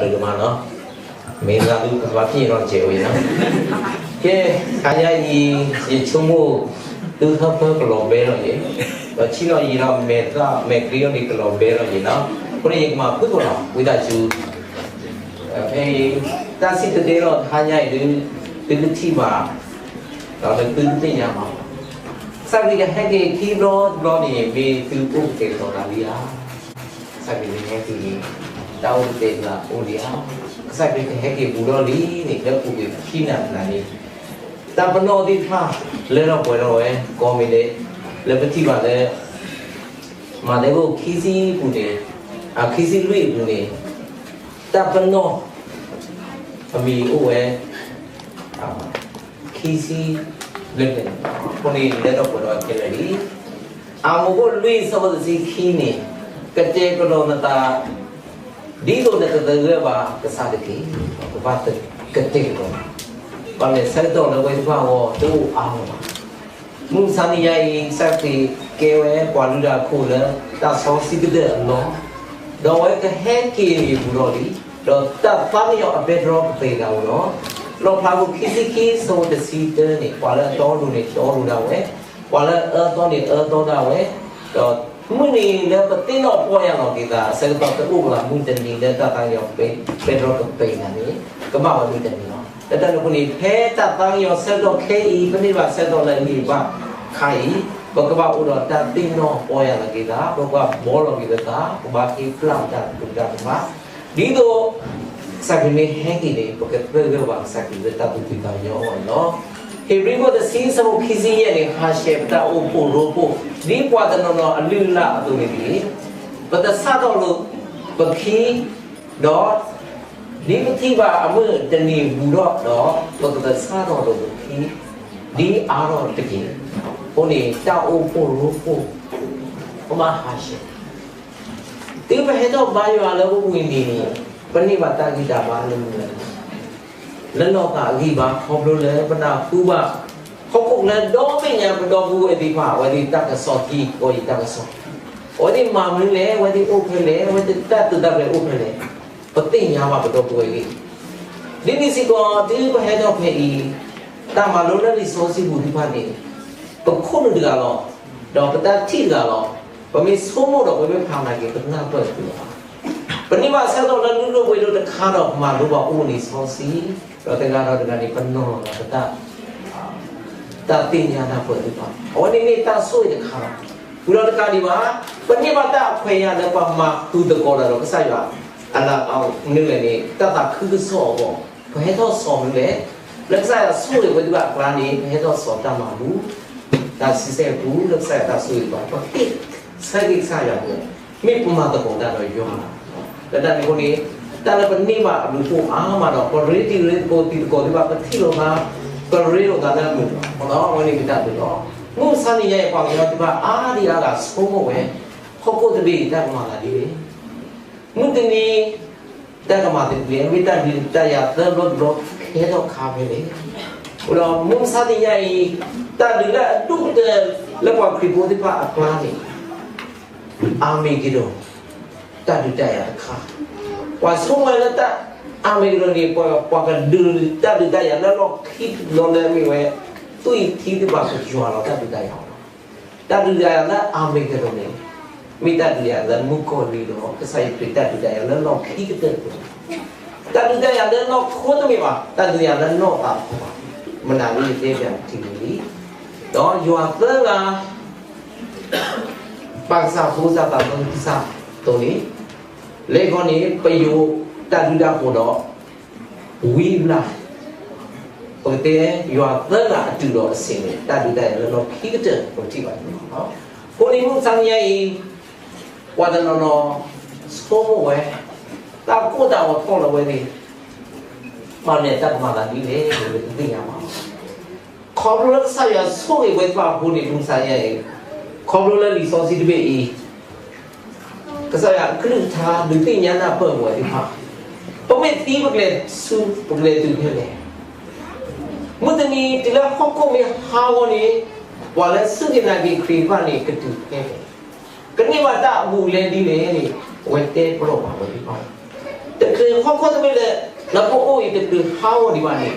ဒိၣ်ဒိၣ်မးနီၤ, မ့ၢ်သးဒုးကဘၣ်ဖံးနီၤစဲးဝဲနီၤ, ကဲ, ခါညါအံၤ ယဆိကမိၣ် သုဟၢဖၢကလီၤဘဲလီၤယဲ, ဒီးဆံးလီၤယံာ်ဒီး မဲာ်သၣ်မဲာ်ချံအီၤန့ၣ် ကလီၤဘဲလီၤယဲနီၤ, အဃိန့ၣ် ယကမၤဖုၣ်ကိာ်လီၤ ဝံသးစူၤ ဖဲအံၤ တၢ်စံၣ်တဲၤတဲလီၤတဟါညါအံၤဒုး သုကထံၣ်ဘၣ် ဒီးသုကသ့ၣ်ညါဘၣ်, ကစၢ်ခရံာ်ကဟဲက့ၤခံဘျီတဘျီန့ၣ် မ့ၢ်သုအိၣ်ကတဲာ်ကတီၤသးလံဧါ. ကစၢ်ခရံာ်မ့ၢ်ဟဲက့ၤန့ၣ် တၢ်အိၣ်ကတဲာ်ကတီၤအိၣ်လံဧါ. ကစၢ်ခရံာ်ကဟဲက့ၤဘူးထီၣ်လံန့ၣ် လၢပူၤကွံာ်ခံနၤတနၤန့ၣ် တၢ်ပနီၣ်သ့ၣ်တဖၣ် လၢထီၣ်ပှဲၤထီၣ်ဝဲ ကိးမံၤဒဲး လၢပထံၣ်ဘၣ်လၢ မးသဲအခိၣ်ခံဆံပူၤန့ၣ်, အခံဆံလွံၢ်အပူၤန့ၣ် တၢ်ပနီၣ် အမံၤအိၣ်ဝဲ ခံဆံဘျဲၣ်ဘျဲၣ်န့ၣ်, အဃိန့ၣ် လဲၤထီၣ်ပှဲၤထီၣ်ခဲလၢာ်လံ. အမိၤအိၣ်လွံၢ်ဆၢဖိတဆံခံန့ၣ်, ကတဲာ်ကတီၤနသး ဒ်သိးနကသဂၢၢ်ဘၣ်ကစၢ်တက့ၢ်. ကဘၣ်ကတဲာ်ကတီၤ, ဘၣ်မနုၤလဲၣ် ဆၢကတီၢ်လၢပဝဲသ့ၣ်တဖၣ်အဂီၢ် တအိၣ်အါလၢၤဘၣ်. မုၢ်မဆါတနံၤညါအံၤ ကစၢ်ခရံာ်ကဲဝဲပှၤလုၢ်တၢ်အခိၣ်လၢတၢ်စီဆှံကတၢၢ်အလီၢ်, ဒီးအဝဲကဟဲက့ၤန့ၣ်ဘူးထီၣ်လံ, ဒီးတၢ်သးကညီၤအပဲတြီကပှဲၤဒၣ်အီၤလီၤ. လီၣ်ဖျါခိၣ်ခံဆံခံဆၢဖိတဆံတၢန့ၣ် ပှၤလၢအတီအလိၤန့ၣ်တီလိၤဒၣ်ဝဲ, ပှၤလၢအအၢသီန့ၣ်အၢသီဒၣ်ဝဲ, ဒီးမုၢ်နံၤလၢပသ့ၣ်နီၣ်ပီၢ်ယၢ်လီၤက့ၤသး အဆၢကတီၢ်တအိၣ်ကလာ်မုၢ်တနံၤလၢတၢ်သးကညီၤပဲတြီကပှဲၤနၤန့ၣ် ကဘၣ်ဝဲမုၢ်တနံၤလီၤ. လၢတၢ်န့ၣ်အဃိန့ၣ် ဖဲတၢ်သးကညီၤဆၢကတီၢ်ခဲအံၤ ပန့ၢ်ဘၣ်ဆၢကတီၢ်လၢအဂံၢ်ဘါခါအံၤ, ပကဘၣ်အိၣ်ဒီးတၢ်သ့ၣ်နီၣ်ပီၢ်ယၢ်လီၤက့ၤသး, ပကဘၣ်ဘှီလီၤက့ၤပသး, ပကဘၣ်ဟ့ၣ်ပျၢ်ပတၢ်သးတမံၤ, ဒ်သိး ကစၢ်ခရံာ်မ့ၢ်ဟဲက့ၤန့ၣ် ပကသဂၢၢ်ဘၣ်ကစၢ်ခရံာ်လၢတၢ်သူၣ်ဖှံသးညီအဂီၢ်န့ၣ်လီၤ. ဧ့ၤဘြံၤခိၣ်တဆံဆၢဖိခံဆံယဲၢ်န့ၣ် ဟးဆှဲးပတၢ်အိၣ်ဖှိၣ်ရိဖှိၣ် ဒ်ပှၤတနီၤနီၤအလုၢ်အလၢ်အသိးန့ၣ်တက့ၢ်. ပတဆၣ်ထီၣ်လိာ်ပခံ, ဒီး ဒ်ပထံၣ်ဘၣ်အမုၢ်တနံၤဘူးထီၣ်ဒီး ပကပဆၣ်ထီၣ်လိာ်ပခံ ဒ်အါထီၣ်တက့ၢ်. အဃိန့ၣ် တၢ်အိၣ်ဖှိၣ်ရိဖှိၣ် ပဘၣ်ဟးဆှဲး တုၤပဟဲထီၣ်ဘါယွၤလၢပဝံၤန့ၣ် ပန့ၢ်ဘၣ်တၢ်ဂံၢ်တၢ်ဘါလၢမနုၤလဲၣ်. လၢလီၤသးအဂံၢ်ဘါ ခီဖျိလၢပနၢ်ဟူဘၣ် ဟီၣ်ခိၣ်ချၢဒီဘ့ၣ်ညါ ပဒီပုၢ်ဝဲၢ်သ့ၣ်တဖၣ် အဝဲသ့ၣ်တၢ်ကစီၣ် ထံကီၢ်အံၤတၢ်ကစီၣ်, အဝဲသ့ၣ်မၤမနုၤလဲၣ်, အဝဲသ့ၣ်အိၣ်ဖဲလဲၣ်, အဝဲသ့ၣ်တၢ်တိာ်တၢ်ကျဲၤအိၣ်ဖဲလဲၣ်, ပသ့ၣ်ညါဘၣ်ပဒီပုၢ်ဝဲၢ်ဂ့ၢ်. ဒ်န့ၣ်စ့ၢ်ကီး တုၤပဟဲထီၣ်ဖဲအံၤ တၢ်မၤလိလၢလံာ်စီဆှံပူၤသ့ၣ်တဖၣ်န့ၣ် ပခိၣ်နူာ်တဂၤလီၤ, ဒီးပတၢ်ထံၣ်တဂၤလီၤ. ပမ့ၢ်ဆိကမိၣ်ဒီး ပမ့ၢ်ဖးနာ်က့ၤ ပနၢ်ပၢၢ်တသ့ဘၣ်. ပန့ၢ်ဘၣ်ဆၢကတီၢ်လၢလုၢ်ဒိၣ်ပှ့ၤဒိၣ်တခါဒီး ပမၤလိဘၣ်အိၣ်လံာ်စီဆှံ, ဒီးတဂၤဒီးတဂၤန့ၣ် ပနီၤလီၤသးပတၢ် တၢ်သ့ၣ်ညါနၢ်ပၢၢ်သ့ၣ်တဖၣ်, အဝဲန့ၣ်မ့ၢ်တၢ်ဆိၣ်ဂ့ၤတခါလီၤ. ဝံၤဒီးတကးဒံးဘၣ်, ပန့ၢ်ဘၣ်တၢ်အခွဲးအယာ်လၢပှၤမၤဃုာ်သကိးတၢ်ဒီးကစၢ်ယွၤ အလၢအမနုၤလဲၣ်န့ၣ် တၢ်သးခုကစီၣ်အဂီၢ်, ပဟဲထီၣ်စိာ်မနုၤလဲၣ်, လၢကစၢ်ယွၤဆိၣ်ဂ့ၤဝဲသ့ၣ်တဖၣ်အကျါန့ၣ် ပဟဲထီၣ်စိာ်တၢ်မၤဘူၣ်, တၢ်ဆံဆဲၣ်ပူၤ လၢကစၢ်ယွၤတၢ်ဆိၣ်ဂ့ၤဘၣ် ပဟ့ၣ်ဆၢက့ၤကစၢ်ယွၤန့ၣ် မ့ၢ်ပမၤသကိးတၢ်ဒီးယွၤလီၤ. လၢတၢ်န့ၣ်အဃိန့ၣ် တၢ်လၢပန့ၢ်ဘၣ်အဘျုးအဖှိၣ်အါမးဒီး ပရ့တံၤရ့သကိးတံၤသကိးသ့ၣ်တဖၣ် ပထံၣ်လိာ်သး, ပရ့လိာ်သးလၢအမုာ်လီၤ. အဃိဒီး အဝဲန့ၣ်မ့ၢ်တၢ်ဘျုးလီၤ. မုၢ်မဆါတနံၤညါအံၤ ပှၤကညီသ့ၣ်တဖၣ်အါဒံအါဂၤဆိကမိၣ်ဝဲ ဟီၣ်ခိၣ်တဘ့ၣ်အံၤ တၢ်ကမၤသးဒ်လဲၣ်. မုၢ်တနံၤ တၢ်ကမၤသးဒ်လဲၣ်, မ့ၢ်တၢ်ဒုးတၢ်ယၤသၢဘျီတဘျီ ကဟဲထီၣ်ခါဖဲလဲၣ်. အဃိဒီး မုၢ်မဆါတနံၤညါအံၤ တၢ်ဒုးလၢအဒိၣ်ကတၢၢ်လၢပှၤခရံာ်ဖိသ့ၣ်တဖၣ်အကျါန့ၣ် အၤမ့းက့ဒိၣ် တၢ်ဒုးတၢ်ယၤတခါ, ပှၤဆိကမိၣ်လၢတၢ်အၤမ့းက့ဒိၣ်န့ၣ် ပှၤကဒုးတၢ်ဒုးတၢ်ယၤလၢလီၢ်ခံတဘျီ လၢအမ့ၢ်ဝဲ သွံၣ်ထံသ့ၣ်တဖၣ်ကယွၤလီၤတၢ်ဒုးတၢ်ယၤလီၤ. တၢ်ဒုးတၢ်ယၤလၢအၤမ့းက့ဒိၣ်န့ၣ် မ့ၢ်တၢ်ဒုးတၢ်ယၤလၢမုၣ်ကီၤလံၢ်ဒီး ကစၢ်ယ့ၣ်ၡူးခရံာ်တၢ်ဒုးတၢ်ယၤလၢလီၢ်ခံကတၢၢ်, တၢ်ဒုးတၢ်ယၤလၢနီၢ်ခိတမ့ၢ်ဘၣ်, တၢ်ဒုးတၢ်ယၤလၢနီၢ်သးတမ့ၢ်ဘၣ်. မနုၤလၢယတဲပၠးတထံၣ်န့ၣ်လံ, ဒီးယွၤသၢဂၤ ပၢ်ကစၢ်ဖိစၢ်သးသမူကစၢ်အသိးန့ၣ်, လၢအဂီၢ်န့ၣ် ပယိၤတၢ်ဒုးတၢ်ယၤဒီး ဝံအဘျၣ်, ပကတဲ ယွၤသၢဂၤအတုၤဒီးအဆံးန့ၣ် တၢ်ဒုးတၢ်ယၤလၢလီၢ်ခံကတၢၢ် ပထံၣ်ဘၣ်န့ၣ်လီၤ. အဃိန့ၣ် မုၢ်မဆါတနံၤညါအံၤ ပှၤတနီၤနီၤဆိကမိၣ်ဝဲ တၢ်ကိၢ်တၢ်ဂီၤထီၣ်လၢအဝဲသ့ၣ် ဘၣ်မနုၤတၢ်ကမၤသးဒ်လဲၣ်န့ၣ် ပတသ့ၣ်ညါဘၣ်. ခီဖျိလၢကစၢ်ယွၤဆိၣ်ဂ့ၤဝဲသ့ၣ်တဖၣ်အဃိန့ၣ် မုၢ်မဆါတနံၤညါအံၤ ခီဖျိလၢလံာ်စီဆှံတဘ့ၣ်အံၤ ကစၢ်ယွၤအကလုၢ်ကထါ ဒုးသ့ၣ်ညါနၢ်ပၢၢ်ပဝဲသ့ၣ်တဖၣ်, ပမ့ၢ်သံပကလဲၤဆူ ပကလဲၤတုၤဖဲလဲၣ်. မုၢ်တနံၤတုၤလၢဟီၣ်ခိၣ်မ့ၢ်ဟးဂီၤန့ၣ် ပှၤလၢစူၢ်က့ၤနာ်က့ၤခရံာ်တဖၣ်န့ၣ် ကတုၤဖဲလဲၣ်. ကန့ၢ်ဘၣ်တၢ်အဘူးအလဲဒ်လဲၣ်န့ၣ် အဝဲတဲပလီၢ်ဘၣ်ဝဲသ့ၣ်တဖၣ်. တချုးဟီၣ်ခိၣ်တဘ့ၣ်လၢ လၢပအိၣ်အံၤတချုးဟးဂီၤဒံးဘၣ်န့ၣ်,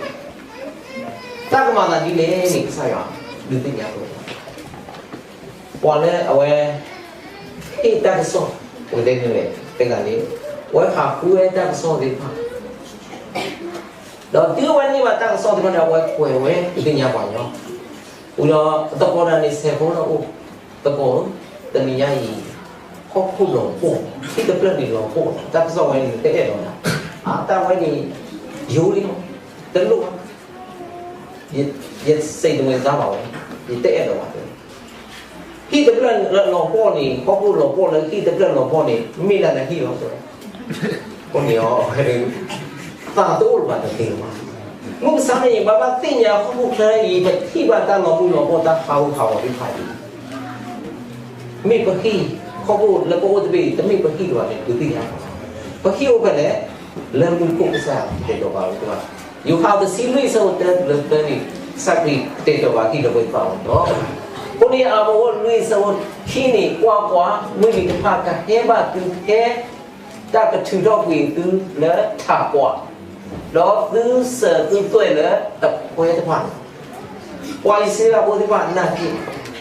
တၢ်ကမၤသးဒ်လဲၣ်န့ၣ် ကစၢ်ယွၤဒုးသ့ၣ်ညါပှၤ, ပှၤလၢအဝဲ ဟ့ၣ်တၢ်ကစီၣ် ပကတဲန့ၣ်လဲၣ် တဂၤန့ၣ် အဝဲဟးဃုဝဲတၢ်ကစီၣ်သ့ၣ်တဖၣ် ဒီးတုၤအဝဲန့ၢ်ဘၣ်တၢ်ကစီၣ်သ့ၣ်တဖၣ်န့ၣ် အဝဲကွဲးဝဲဒုးသ့ၣ်ညါပှၤညီ, ဝံၤဒီးသကိးတဂၤန့ၣ် ဆဲးဖိလၢအအိၣ်, သကိးဧၢ, တနံၤညါအံၤ ဟီၣ်ခိၣ်လီၤပှီၢ်, ဟံၣ်တဖျၢၣ်န့ၣ်လီၤပှီၢ်, တၢ်ကစီၣ်ဝဲန့ၣ် နတအဲၣ်ဒိးဘၣ်, အတၢ်ဝဲန့ၣ် ယိလံ, တလိၣ်ဘၣ်, ယစံးတမ့ၢ်စၢ်ဘၣ်ဝဲ, ယတအဲၣ်ဒိးဘၣ်တဲ ဟံၣ်တဖျၢၣ်လၢလီၤပှီၢ်န့ၣ် ဟီၣ်ခိၣ်လီၤပှီၢ်လၢဟံၣ်တဖျၢၣ်လီၤပှီၢ်န့ၣ် မ့ၢ်ဒၣ်နဟံၣ်လီၤ. အဃိန့ၣ် သးတအိၣ်လၢၤဘၣ်တသ့လၢၤဘၣ်. မုၢ်မဆါန့ၣ် ဘၣ်ဘၣ်သ့ၣ်ညါဟီၣ်ခိၣ်ချၢအံၤ ပထံၣ်ဘၣ်တၢ်လီၤမုၢ်လီၤပှီၢ် တၢ်ဟးဂူာ်ဟးဂီၤသ့ၣ်တဖၣ်အံၤ မ့ၢ်ပဟံၣ်, ဟီၣ်ခိၣ်လၢပအိၣ်တဘ့ၣ်အံၤ တမ့ၢ်ပဟံၣ်လၢၤဘၣ်န့ၣ် ဒုးသ့ၣ်ညါ, ပဟံၣ်အိၣ်ဖဲလဲၣ်, လၢမူခိၣ်ကစၢ်ယွၤတဲာ်ကတီၤဘၣ်ဝဲသ့ၣ်တဖၣ်, ယိၤဟၣ်တဆံလွံၢ်ဆၢဖိတၢတုၤလၢသၢန့ၣ် ကစၢ်ခရံာ်တဲာ်ကတီၤဘၣ်ဟံၣ်လၢပှဲၤသးအီၤလီၤ. အဃိန့ၣ်အမိၤအိၣ်လွံၢ်ဆၢဖိခံန့ၣ် ကွၢ်ကွၢ်, မုၢ်နံၤတဖၣ်ကဟဲဘၣ်သုထဲ တၢ်ကထုးထီၣ်ကွံာ်သုလၢထးပှၢ်, ဒီးသုစၢၤသုသွဲၣ်လၢတခွဲတဖၣ်န့ၣ်, ပှၤအံၣ်စရ့လးဖိသ့ၣ်တဖၣ်နာ်က့ၤ အဝဲသ့ၣ်ထီဒါ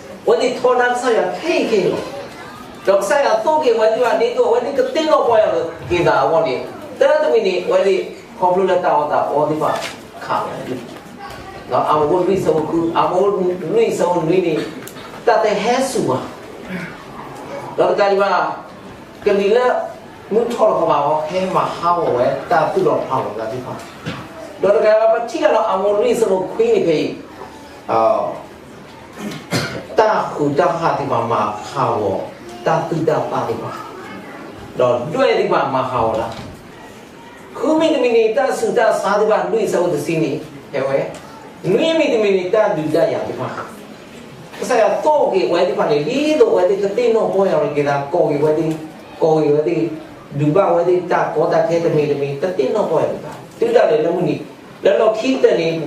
ကစၢ်ယွၤခဲအံၤခဲအံၤလီၤ. ဒီးကစၢ်ယွၤသိၣ်က့ၤဝဲသ့ၣ်တဖၣ်ဒ်သိးအဝဲသ့ၣ်ကသ့ၣ်နီၣ်ပီၢ်ယၤလီၤ က့ၤသးအဂီၢ်န့ၣ်, တၢ်တမံၤန့ၣ် အဝဲသ့ၣ်ခီဖျိလၢတၢ်အီၣ်တၢ်အီသ့ၣ်တဖၣ်ခးဝဲ, အမိၤအိၣ်လွံၢ်ဆၢဖိဃု, အမိၤအိၣ်လွံၢ်ဆၢဖိနွံန့ၣ် တၢ်တဟဲစူၤဘၣ် ဒီးတကးဒံးဘၣ် ကလံၤလၢမုၢ်ထီၣ်တခီဘၣ်အီၤ ဟဲမၤဟးဂီၤဝဲတၢ်သူၣ်လီၤဖျးလီၤသးသ့ၣ်တဖၣ်, ဒီးတကးဒံးဘၣ်ပထံၣ်တၢ်လီၤအမိၤလွံၢ်ဆၢဖိခွံန့ၣ်ဖဲအံၤ တၢ်ဃုာ်တၢ်ဟးသ့ၣ်တဖၣ်မၤဟးဂီၤ တၢ်သူၣ်တၢ်သးသ့ၣ်တဖၣ်, ဒီးဒွဲၣ်သ့ၣ်တဖၣ်မၤဟးဂီၤတၢ်, ဃုမံၤတမံၤန့ၣ် တၢ်ဆူးတၢ်ဆါသ့ၣ်တဖၣ် လွံၢ်ဆၢဖိတဆံန့ၣ် ဟဲဝဲ, နွံမံၤတမံၤန့ၣ် တၢ်ဒုးတၢ်ယၤသ့ၣ်တဖၣ် ကစၢ်ယွၤသိၣ်က့ၤဝဲသ့ၣ်တဖၣ်န့ၣ် ဒ်သိးအဝဲသ့ၣ်ကသ့ၣ်နီၣ်ပီၢ်ယၤလီၤက့ၤသး ကိးက့ၤဝဲသ့ၣ်, ကိးက့ၤဝဲသ့ၣ်, ဒုးဘၣ်ဝဲသ့ၣ်တၢ်ကီတၢ်ခဲတမံၤတမံၤ တသ့ၣ်နီၣ်ပီၢ်ယၤလီၤသး တုၤဒၣ်လဲာ်လၢ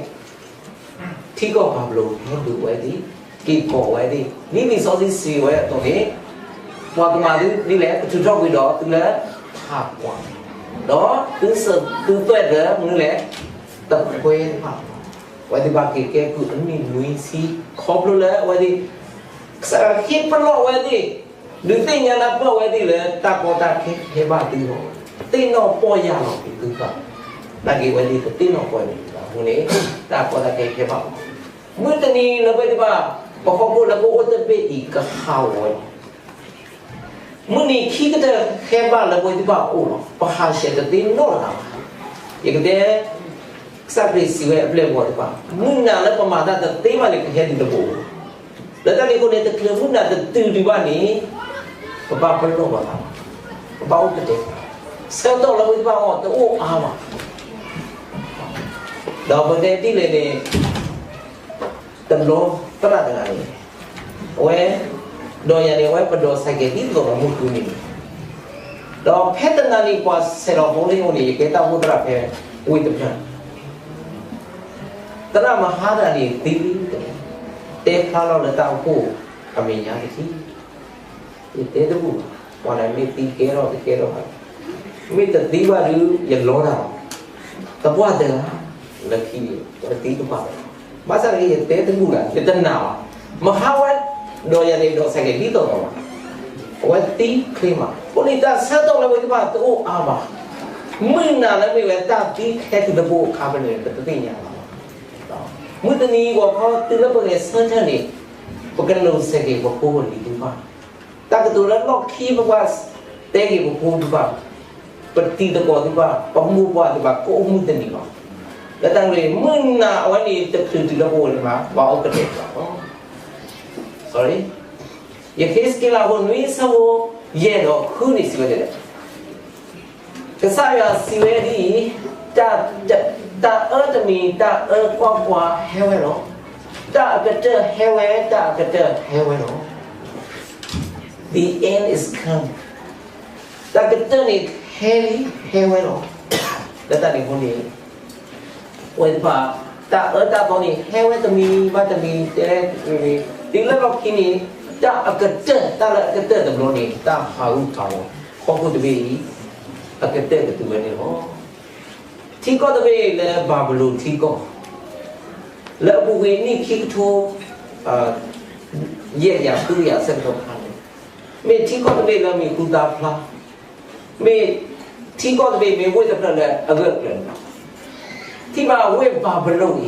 မုၢ်နံၤ, လၢလီၢ်ခံကတၢၢ်န့ၣ် ထံကီၢ်ဘၤဘူၤလိၣ်ဟဲဒုးဝဲသ့ၣ်, က့ၤကိးဝဲသ့ၣ် ဒ်လံာ်စီဆှံစံးဝဲအသိးန့ၣ်, ပှၤကမၤသုဒ်လဲၣ် ကထုးထီၣ်ကွံာ်ဒီးသုလၢထးပှၢ်, ဒီးသုစၢၤသုသွဲၣ်လၢမနုၤလဲၣ်, တခွဲတဖၣ်, အဝဲသ့ၣ်ဘၣ်က့ၤကဲကုၢ်အနံၣ်နွံဆံ, ခီဖျိလၢအဝဲသ့ၣ် ကစၢ်ယွၤဟ့ၣ်ပလီၢ်ဝဲသ့ၣ်, ဒုးသ့ၣ်ညါနၢ်ပၢၢ်ဝဲသ့ၣ်လၢတၢ်ကီတၢ်ခဲဟဲဘၣ်သုလီၤ, သ့ၣ်နီၣ်ပီၢ်ယၢ်လီၤက့ၤသုဘၣ်, နာ်က့ၤဝဲသ့ၣ်တသ့ၣ်နီၣ်ပီၢ်န့ၣ်ဘၣ်အဃိန့ၣ်, တၢ်ကီတၢ်ခဲဟဲဘၣ်လီၤ, မုၢ်တနံၤလၢပဝဲသ့ၣ်တဖၣ် ပဟီၣ်ခိၣ်လၢပအိၣ်တဘ့ၣ်အံၤကဟးဂီၤဝဲလီၤ. မုၢ်နံၤခံကတၢၢ်ဟဲဘၣ်လၢပဝဲသ့ၣ်တဖၣ်အအိၣ်လီၤ. ပဟးဆှဲးတသ့နီတဂၤဘၣ်. ယကတဲ ကစၢ်ခရံာ်စံးဝဲအပျဲၢ်အဘီၣ်သ့ၣ်တဖၣ်, မုၢ်နၤလၢပမၤတၢ်တသ့ဘၣ်န့ၣ် ကဟဲတုၤတဘိလီၤ. လၢတၢ်န့ၣ်အဃိန့ၣ် တချုးမုၢ်နၤတတုၤဒံးဘၣ်န့ၣ် ပဘၣ်ပလီၢ်ပသးဘၣ်, ပဘၣ်အိၣ်ကတဲာ်, ဆၢကတီၢ်လၢပဝဲသ့ၣ်တဖၣ်အဂီၢ်တအိၣ်အါဘၣ်. ဒီးပတဲဒ်လဲၣ်န့ၣ် တဘျီသရၣ်တဂၤန့ၣ် အဝဲ ဒီးယၤန့ၣ် အဝဲပဒိးစဲးကဲးဒ်သိးဒီးမုၢ်ဃုနံၤန့ၣ်, ဒီးဖဲတနၤန့ၣ်ပှၤဆဲးလီၤဖိလၢယအိၣ်န့ၣ် ယကဲတၢ်အိၣ်ဖှိၣ်သရၣ်ဖဲဝ့ၢ်တဖျၢၣ်, သရၣ်မဟါတဂၤန့ၣ်သံလံ, တဲဖျါလီၤလၢတၢ်အိၣ်ဖှိၣ်အမဲာ်ညါတထံၣ် ယတဲတဘူၣ်ဘၣ်, ပှၤန့ၣ်မ့ၢ်သံကဲထီၣ်တကဲထီၣ်ဘၣ်, မ့ၢ်တသံဘၣ်ဒုး ယလီတၢ်လီၤ. သပှၢ်တဂၤ လၢခံန့ၣ် အဝဲသံတပှၢ်လီၤ. ဘၣ်ဆၣ်န့ၣ် ယတဲတဘူၣ်ဘၣ် ယတနာ်ဘၣ်. မဟါဝဲ ဒီးယၤန့ၣ် ဒိးစဲးကဲးဒ်သိးသိးဘၣ်, အဝဲသံချ့မး. အဃိန့ၣ် တၢ်ဆၢကတီၢ်လၢပဝဲသ့ၣ်တဖၣ်တအိၣ်အါဘၣ်. မုၢ်နၤလၢမ့ၢ်ဝဲတၢ်သံခဲတုၤတဘိအခါဖဲန့ၣ် ပတသ့ၣ်ညါဘၣ်. မုၢ်တနံၤဂီၤခီတုၤလၢပဂဲၤဆၢထၢၣ်န့ၣ် ပကဒိးစဲးကဲးပဖိပလံၤသ့ၣ်တဖၣ်, တၢ်ကတိၤလၢလီၢ်ခံပဘၣ်တဲက့ၤပဖိသ့ၣ်တဖၣ်, ပတံၤသကိးသ့ၣ်တဖၣ်, ပမိၢ်ပှၢ်သ့ၣ်တဖၣ် ကအိၣ်မုၢ်တနံၤလီၤ. လၢတၢ်န့ၣ် မုၢ်နၤအဝဲန့ၣ် တချုးတုၤလၢပအိၣ်န့ၣ် ဘၣ်အိၣ်ကတဲာ်လီၤ. ယဃ့းစက့လးဖိနွံဆၢဖိယဲၢ်ဒီးဃုန့ၣ်စံးဝဲဒ်လဲၣ်, ကစၢ်ယွၤစံးဝဲဒ်အံၤ, တၢ်အၢတမံၤ တၢ်အၢကွၢ်ကွၢ်ဟဲဝဲလီၤ. တၢ်အကတၢၢ်ဟဲဝဲ တၢ်အကတၢၢ်ဟဲဝဲလီၤ. The end is come. တၢ်ကတၢၢ်န့ၣ်ဟဲလံ ဟဲဝဲလီၤ. လၢတၢ်န့ၣ်အဃိန့ၣ် ပဝဲသ့ၣ်တဖၣ် တၢ်အၢတၢ်သီန့ၣ် ဟဲဝဲတမံၤဘၣ်တမံၤ တဲဝဲ, တုၤလၢလီၢ်ခံန့ၣ် တၢ်အကတၢၢ် တၢ်လၢအကတၢၢ်တဘျီန့ၣ် တၢ်ဟးဂူာ်ဟးဂီၤ ဟီၣ်ခိၣ်တဘ့ၣ်အံၤ, တၢ် အကတၢၢ်ကတုၤဝဲန့ၣ်လီၤ. ထံကီၢ်တဘ့ၣ်လၢဘၤဘူၤလိၣ်ထံကီၢ်, လၢအပူၤကွံာ်နံၣ်ခံကထိ ယဲၢ်ကယၤဃုကယၤအဆၢကတီၢ်ခါန့ၣ်, မ့ၢ်ထံကီၢ်တဘ့ၣ်လၢမံၤဟူသၣ်ဖျါ, မ့ၢ်ထံကီၢ်တဘ့ၣ်မ့ၢ်ဝ့ၢ်တဖျၢၣ်လၢအဂၢၢ်ကျၢၤန့ၣ်လီၤ. ထံၣ်ဘၣ်ဝ့ၢ်ဘၤဘူၤလိၣ်အံၤ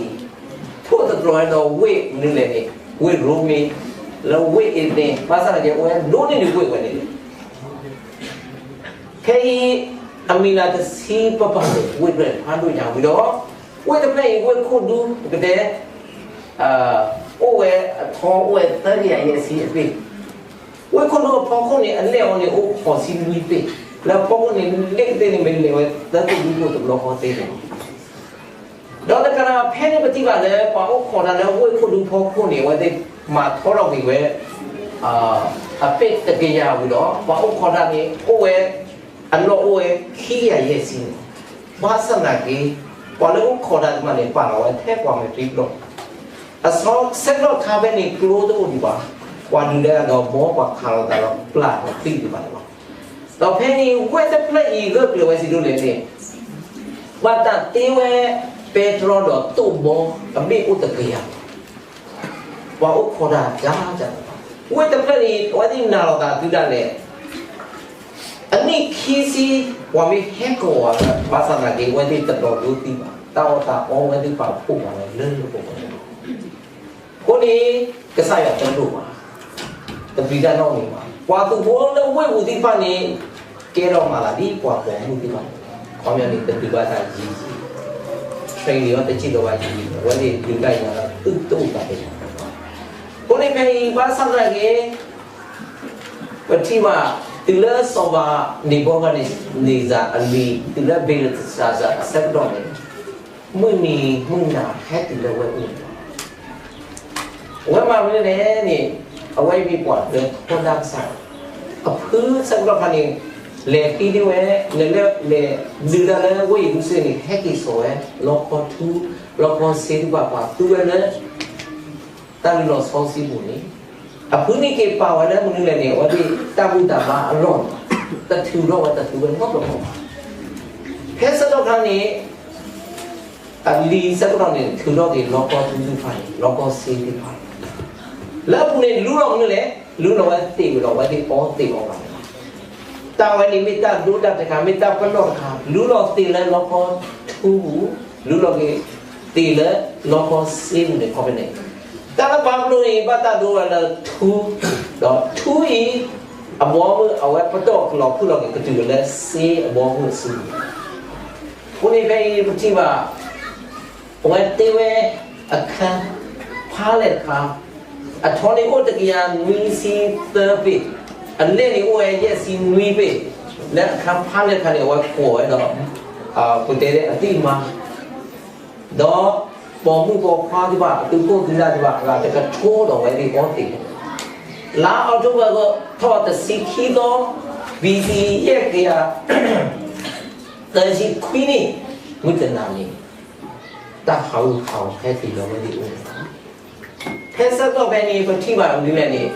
ထိၣ်သတြီၤဝဲဒီးဝ့ၢ်မနုၤလဲၣ်န့ၣ်, ဝ့ၢ်ရိမ့ၤ, လၢဝ့ၢ်အ့းသ့, ဘၣ်ဆၣ်သနာ်က့ အဝဲဒိးန့ၢ်ဒံးဝ့ၢ်ဝဲန့ၣ်လီၤ. ဖဲအံၤ အမံၤလၢတဆံပပာ်န့ၣ် ဝ့ၢ်တဖျၢၣ်ဖးဒိၣ်ညါဝံၤဒီး, ဝ့ၢ်တဖျၢၣ်အံၤ ဝ့ၢ်ခိၣ်ဒူ ပကတဲ အိၣ်ဝဲအထီ အိၣ်ဝဲသၢကယၤယဲၢ်ဆံအဘ့ၣ်, ဝ့ၢ်ခိၣ်ဒူအဖီခိၣ်န့ၣ် အလဲၢ်အီၤန့ၣ် အိၣ်ဃိးဆံနွံဘ့ၣ်, လၢအဖီခိၣ်န့ၣ် လ့ၣ်ကသ့ၣ်န့ၣ် မ့ၢ်လဲၤဝဲသၢခိၣ်ဒူခိၣ်တဘျီဃီသ့န့ၣ်လီၤ. ဒီးတကးဒံးဖဲန့ၣ် ပထံၣ်ဘၣ်လၢ ပှၤအိၣ်ခိးတၢ်လၢဝ့ၢ်ခိၣ်ဒူဖီခိၣ်န့ၣ် အဝဲသ့ၣ်မၤထီထီၣ်က့ၤဝဲ အဘ့ၣ်တကယၤဝံၤဒီး ပှၤအိၣ်ခိးတၢ်န့ၣ် အိၣ်ဝဲ အလီၢ်အိၣ်ဝဲခံကယၤယဲၢ်ဆံန့ၣ်, ဘၣ်ဆၣ်သနာ်က့ ပှၤလၢအိၣ်ခိးတၢ်သ့ၣ်တဖၣ်န့ၣ် ပာ်လီၤဝဲထဲပှၤမဲာ်ချံပျီ, အဆၢကတီၢ်ခါဖဲန့ၣ် ကျိတအိၣ်ဒံးဘၣ်, ပှၤဒုးတၢ်ဒီးဘီ ပှၤခးလိာ်သးဒီးပျၢ်ဒီးသံၣ်သ့ၣ်တဖၣ်န့ၣ်လီၤ. ဒီးဖဲန့ၣ် ဝ့ၢ်တဖျၢၣ်အံၤဂၢၢ်ကျၢၤဝဲဆံးဒိၣ်လဲၣ်န့ၣ်, ဘၣ်တၢ်တ့ဝဲ ပဲတြီဒီးတိၣ်ဘီ အဘ့ၣ်အိၣ်တကယၤ, ပှၤအိၣ်ခိးတၢ်ဒ်န့ၣ်, ဝ့ၢ်တဖျၢၣ်န့ၣ် အဝဲသ့ၣ်နာ်လီၤသးသုဒၣ်လဲာ်, အနံၣ်ခံဆံ ပှၤမ့ၢ်ဟဲကဝီၤလၢ ဘၣ်ဆၣ်သနာ်က့ အဝဲသ့ၣ်တလီၤဒိသံဘၣ်, တၢ်အီၣ်တၢ်အီဝဲသ့ၣ်ပာ်ဖှိၣ်ပှၤလၢလၢပှဲၤပှဲၤန့ၣ်လီၤ. အဃိန့ၣ် ကစၢ်ယွၤတလိၣ်ဘၣ်, တပျံၤတၢ်နီတမံၤဘၣ်. ပှၤသုးဖိလၢဝ့ၢ်ပူၤသ့ၣ်တဖၣ်န့ၣ် ကဲထီၣ်မၤသးဒ်ပှၤပိာ်မုၣ်သ့ၣ်တဖၣ်န့ၣ်, ခီပညီန့ၣ် တဒုးဘၣ်တၢ်ယံၤယံၤ, training အီၤတစဲးဒီးဘၣ်ယံၤယံၤ, အဝဲသ့ၣ်ဒုးတၢ်ယၤဒီးသုတအိၣ်သးတယၤ. အဃိန့ၣ်ဖဲအံၤ ဘၣ်ဆၣ်သနာ်က့ ပထံၣ်ဘၣ် တုၤလၢစီၤပၤ နံၤဘူၤခၣ်နံၤစၢ်အလံၤ တုၤလၢဘ့လ်တၡၤစၢ်အဆၢကတီၢ်န့ၣ်, မုၢ်နံၤမုၢ်နၤဟဲတုၤလၢဝဲအအိၣ်န့ၣ်လီၤ. အဝဲမၤမနုၤလဲၣ်န့ၣ်, အဝဲမ့ၢ်ပှၤလၢထီဒါကစၢ်, အဖုဆၢကတီၢ်ခါန့ၣ် လဲၤဃ့ဒံးဝဲ, လဲၤလၢလဲၤဒုးတၢ်လၢဝ့ၢ်ယရူၤၡလ့ၣ်န့ၣ် ဟဲက့ၤစိာ်ဝဲ လီခီထူ, လီခီဆ့သ့ၣ်တဖၣ် ပှၤသူဝဲလၢ တၢ်လုၢ်လီၢ်စီဆှံပူၤန့ၣ်, အဖုန့ၣ်က့ၤပာ်ဝဲလၢမနုၤလဲၣ်န့ၣ် အဝဲသ့ၣ်တၢ်ဘူၣ်တၢ်ဘါအလီၢ်န့ၣ်, တထုးထီၣ်ဝဲတသ့ဝဲနီတဘျီဘၣ်. ဖဲဆၢကတီၢ်ခါန့ၣ် အလံၤဆၢကတီၢ်န့ၣ် ထုးထီၣ်က့ၤလီခီထူသ့ၣ်တဖၣ်န့ၣ်, လီခီဆ့သ့ၣ်တဖၣ်န့ၣ်, လၢအပူၤန့ၣ်လူလီၤမနုၤလဲၣ်, လူလီၤဝဲသ့ၣ်ဝံၤဒီး အဝဲသ့ၣ်အီသံးအီဘၣ်န့ၣ်လီၤ. တၢ်ဝဲန့ၣ်မ့ၢ်တၢ်ဒိတၢ်တဲာ်တခါ, မ့ၢ်တၢ်ပနီၣ်တခါ, လူလီၤသ့ၣ်လၢလီခီထူပူၤ, လူလီၤက့ၤသ့ၣ်လၢလီခီဆ့ပူၤန့ၣ် ခီဖဲန့ၣ်, တၢ်လၢဘၤဘူၤလိၣ်န့ၣ် ဘၣ်တၢ်ဒိဝဲလၢထူ, ဒီးထူအံၤ အဘီအမုၢ် အဝဲပတီၢ်ကလီၤဖုၣ်လီၤက့ၤ ကတုၤလၢစ့အဘီအမုၢ်အစုပူၤ. အဃိန့ၣ်ဖဲအံၤပထံၣ်ဘၣ် အဝဲတ့ဝဲအခါဖးလဲၢ်တခါ, အထီန့ၣ်အိၣ်တကယၤနွံဆံသၢဘ့ၣ်, အလဲၢ်န့ၣ်အိၣ်ဝဲယဲၢ်ဆံနွံဘ့ၣ်, လၢအခါဖးလဲၢ်တခါန့ၣ် အဝဲကိးဝဲဒီး ပတဲလၢအသံၣ်မါ, ဒီးပိာ်မုၣ်ပိာ်ခွါသ့ၣ်တဖၣ် သုးခိၣ်သုးနၢ်သ့ၣ်တဖၣ် အဂၤတကထိဒီးအဝဲသ့ၣ်အီသံး, လါအီးထိဘၢၣ်ထီၣ်တဆံခံသီ, ဘံၣ်စံၣ် ယဲၢ်ကယၤ သၢဆံခွံနံၣ် မုၢ်တနၤန့ၣ် တၢ်ဟးဂူာ်ဟးဂီၤဟဲတုၤလၢအဝဲသ့ၣ်အအိၣ်န့ၣ်လီၤ. ဖဲဆၢကတီၢ်ဖဲန့ၣ် ပထံၣ်ဘၣ်မနုၤလဲၣ်န့ၣ်,